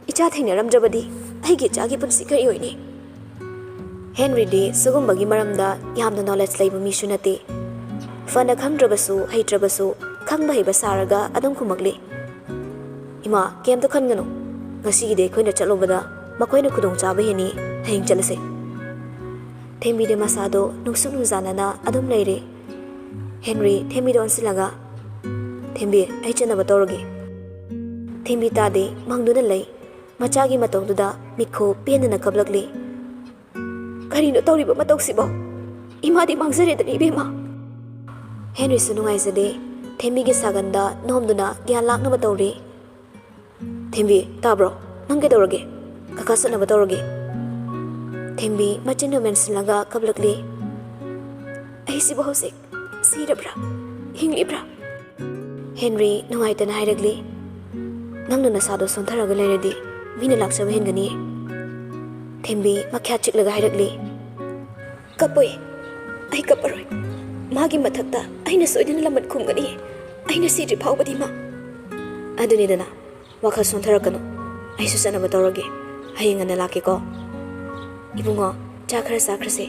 ꯏꯆꯥ ꯊꯦꯡꯅꯔꯝꯗ꯭ꯔꯕꯗꯤ ꯑꯩꯒꯤ ꯏꯆꯥꯒꯤ ꯄꯨꯟꯁꯤ ꯀꯔꯤ ꯑꯣꯏꯅꯤ?" ꯍꯦꯟꯔꯤꯗꯤ ꯁꯤꯒꯨꯝꯕꯒꯤ ꯃꯔꯝꯗ ꯌꯥꯝꯅ knowledge ꯂꯩꯕ ꯃꯤꯁꯨ ꯅꯠꯇꯦ꯫ ꯐꯅ ꯈꯪꯗ꯭ꯔꯕꯁꯨ, ꯍꯩꯇ꯭ꯔꯕꯁꯨ, ꯈꯪꯕ ꯍꯩꯕ ꯁꯥꯔꯒ ꯑꯗꯨꯝ ꯈꯨꯝꯃꯛꯂꯤ, "ꯏꯃꯥ, ꯀꯩꯝꯇ ꯈꯟꯒꯅꯨ꯫ ꯉꯁꯤꯒꯤꯗꯤ ꯑꯩꯈꯣꯏꯅ ꯆꯠꯂꯨꯕꯗ ꯃꯈꯣꯏꯅ ꯈꯨꯗꯣꯡꯆꯥꯕ ꯍꯦꯟꯅꯤ꯫ ꯍꯌꯦꯡ ꯆꯠꯂꯁꯦ꯫ ꯊꯦꯝꯕꯤꯗꯤ ꯃꯁꯥꯗꯣ ꯅꯨꯡꯁꯨꯛ ꯅꯨꯡꯖꯥꯅꯅ ꯑꯗꯨꯝ ꯂꯩꯔꯦ꯫ ꯍꯦꯟꯔꯤ ꯊꯦꯝꯕꯤꯗ ꯑꯣꯟꯁꯤꯜꯂꯒ, "ꯊꯦꯝꯕꯤ, ꯑꯩ ꯆꯠꯅꯕ ꯇꯧꯔꯒꯦ꯫" ꯊꯦꯝꯕꯤ ꯇꯥꯗꯦ, ꯃꯪꯗꯨꯅ ꯂꯩ꯫ ꯃꯆꯥꯒꯤ ꯃꯇꯧꯗꯨꯗ ꯃꯤꯠꯈꯨ ꯄꯦꯟꯗꯅ ꯀꯞꯂꯛꯂꯤ꯫ "ꯀꯔꯤꯅꯣ ꯇꯧꯔꯤꯕ ꯃꯇꯧꯁꯤꯕꯣ? ꯏꯃꯥꯗꯤ ꯃꯥꯡꯖꯔꯦꯗꯅ, ꯏꯕꯦꯝꯃ!" ꯍꯦꯟꯔꯤꯁꯨ ꯅꯨꯡꯉꯥꯏꯖꯗꯦ꯫ ꯊꯦꯝꯕꯤꯒꯤ ꯁꯥꯒꯟꯗ ꯅꯣꯝꯗꯨꯅ ꯒ꯭ꯌꯥꯟ ꯂꯥꯛꯅꯕ ꯇꯧꯔꯤ꯫ "ꯊꯦꯝꯕꯤ, ꯇꯥꯕ꯭ꯔꯣ? ꯅꯪ ꯀꯩꯗꯧꯔꯒꯦ?" "ꯀꯀꯥ ꯆꯠꯅꯕ ꯇꯧꯔꯒꯦ꯫" ꯊꯦꯝꯕꯤ ꯃꯆꯤꯟꯗꯨ ꯃꯦꯟꯁꯤꯜꯂꯒ ꯀꯞꯂꯛꯂꯤ꯫ "ꯑꯩꯁꯤꯕꯨ ꯍꯧꯖꯤꯛ ꯁꯤꯔꯕ꯭ꯔꯥ? ꯍꯤꯡꯂꯤꯕ꯭ꯔꯥ?" ꯍꯦꯟꯔꯤ ꯅꯨꯡꯉꯥꯏꯇꯅ ꯍꯥꯏꯔꯛꯂꯤ꯫ "ꯅꯪꯅ ꯅꯁꯥꯗꯣ ꯁꯣꯟꯊꯔꯒ ꯂꯩꯔꯗꯤ ꯃꯤꯅ ꯂꯥꯛꯆꯕ ꯍꯦꯟꯒꯅꯤꯌꯦ꯫" ꯊꯦꯝꯕꯤ ꯃꯈ꯭ꯌꯥꯠ ꯆꯤꯛꯂꯒ ꯍꯥꯏꯔꯛꯂꯤ꯫ "ꯀꯞꯄꯣꯏ, ꯑꯩ ꯀꯞꯄꯔꯣꯏ꯫ ꯃꯥꯒꯤ ꯃꯊꯛꯇ ꯑꯩꯅ ꯁꯣꯏꯗꯅ ꯂꯃꯟ ꯈꯨꯝꯒꯅꯤ꯫ ꯑꯩꯅ ꯁꯤꯗ꯭ꯔꯤ ꯐꯥꯎꯕꯗꯤ ꯃꯥ꯫" "ꯑꯗꯨꯅꯤꯗꯅ, ꯋꯥꯈꯜ ꯁꯣꯟꯊꯔꯛꯀꯅꯨ꯫ ꯑꯩꯁꯨ ꯆꯠꯅꯕ ꯇꯧꯔꯒꯦ꯫ ꯍꯌꯦꯡ ꯉꯟꯅ ꯂꯥꯛꯀꯦꯀꯣ꯫" "ꯏꯕꯨꯡꯉꯣ, ꯆꯥꯛ ꯈꯔ ꯆꯥꯈ꯭ꯔꯁꯦ꯫"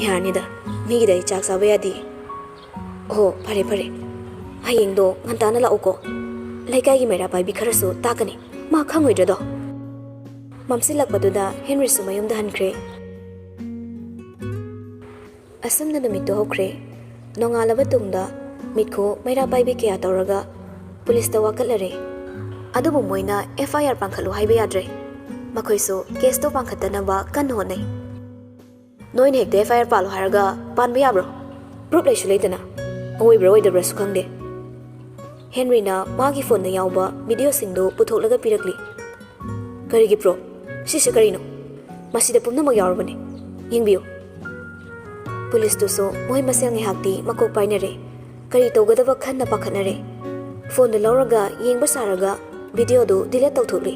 "ꯌꯥꯔꯅꯤꯗ, ꯃꯤꯒꯤꯗ ꯑꯩ ꯆꯥꯛ ꯆꯥꯕ ꯌꯥꯗꯦ꯫" "ꯑꯣ, ꯐꯔꯦ ꯐꯔꯦ꯫ ꯍꯌꯦꯡꯗꯣ ꯉꯟꯇꯥꯅ ꯂꯥꯛꯎꯀꯣ꯫ ꯂꯩꯀꯥꯏꯒꯤ ꯃꯩꯔꯥ ꯄꯥꯏꯕꯤ ꯈꯔꯁꯨ ꯇꯥꯛꯀꯅꯤ꯫ ꯃꯥ ꯈꯪꯉꯣꯏꯗ꯭ꯔꯗꯣ?" ꯃꯝꯁꯤꯜꯂꯛꯄꯗꯨꯗ ꯍꯦꯟꯔꯤꯁꯨ ꯃꯌꯨꯝꯗ ꯍꯟꯈ꯭ꯔꯦ꯫ ꯑꯁꯨꯝꯅ ꯅꯨꯃꯤꯠꯇꯨ ꯍꯧꯈ꯭ꯔꯦ꯫ ꯅꯣꯡꯉꯥꯜꯂꯕ ꯇꯨꯡꯗ ꯃꯤꯠꯈꯨ ꯃꯩꯔꯥ ꯄꯥꯏꯕꯤ ꯀꯌꯥ ꯇꯧꯔꯒ ꯄꯨꯂꯤꯁꯇ ꯋꯥꯀꯠꯂꯔꯦ꯫ ꯑꯗꯨꯕꯨ ꯃꯣꯏꯅ FIR ꯄꯥꯟꯈꯠꯂꯨ ꯍꯥꯏꯕ ꯌꯥꯗ꯭ꯔꯦ꯫ ꯃꯈꯣꯏꯁꯨ ꯀꯦꯁꯇꯣ ꯄꯥꯟꯈꯠꯇꯅꯕ ꯀꯟꯅ ꯍꯣꯠꯅꯩ꯫ "ꯅꯣꯏꯅ ꯍꯦꯛꯇ FIR ꯄꯥꯜꯂꯣ ꯍꯥꯏꯔꯒ ꯄꯥꯟꯕ ꯌꯥꯕ꯭ꯔꯣ? ꯄ꯭ꯔꯨꯞ ꯂꯩꯁꯨ ꯂꯩꯇꯅ꯫ ꯑꯣꯏꯕ꯭ꯔꯥ ꯑꯣꯏꯗꯕ꯭ꯔꯥꯁꯨ ꯈꯪꯗꯦ꯫" ꯍꯦꯟꯔꯤꯅ ꯃꯥꯒꯤ ꯐꯣꯟꯗ ꯌꯥꯎꯕ ꯚꯤꯗꯤꯑꯣꯁꯤꯡꯗꯨ ꯄꯨꯊꯣꯛꯂꯒ ꯄꯤꯔꯛꯂꯤ꯫ "ꯀꯔꯤꯒꯤ ꯄ꯭ꯔꯨꯞ? ꯁꯤꯁꯦ ꯀꯔꯤꯅꯣ? ꯃꯁꯤꯗ ꯄꯨꯝꯅꯃꯛ ꯌꯥꯎꯔꯕꯅꯤ꯫ ꯌꯦꯡꯕꯤꯌꯨ꯫" ꯄꯨꯂꯤꯁꯇꯨꯁꯨ ꯃꯣꯏ ꯃꯁꯦꯜ ꯉꯥꯏꯍꯥꯛꯇꯤ ꯃꯀꯣꯛ ꯄꯥꯏꯅꯔꯦ꯫ ꯀꯔꯤ ꯇꯧꯒꯗꯕ ꯈꯟꯅ ꯄꯥꯈꯠꯅꯔꯦ꯫ ꯐꯣꯟꯗꯨ ꯂꯧꯔꯒ ꯌꯦꯡꯕ ꯁꯥꯔꯒ ꯚꯤꯗꯤꯑꯣꯗꯨ ꯗꯤꯂꯦꯠ ꯇꯧꯊꯣꯛꯂꯤ꯫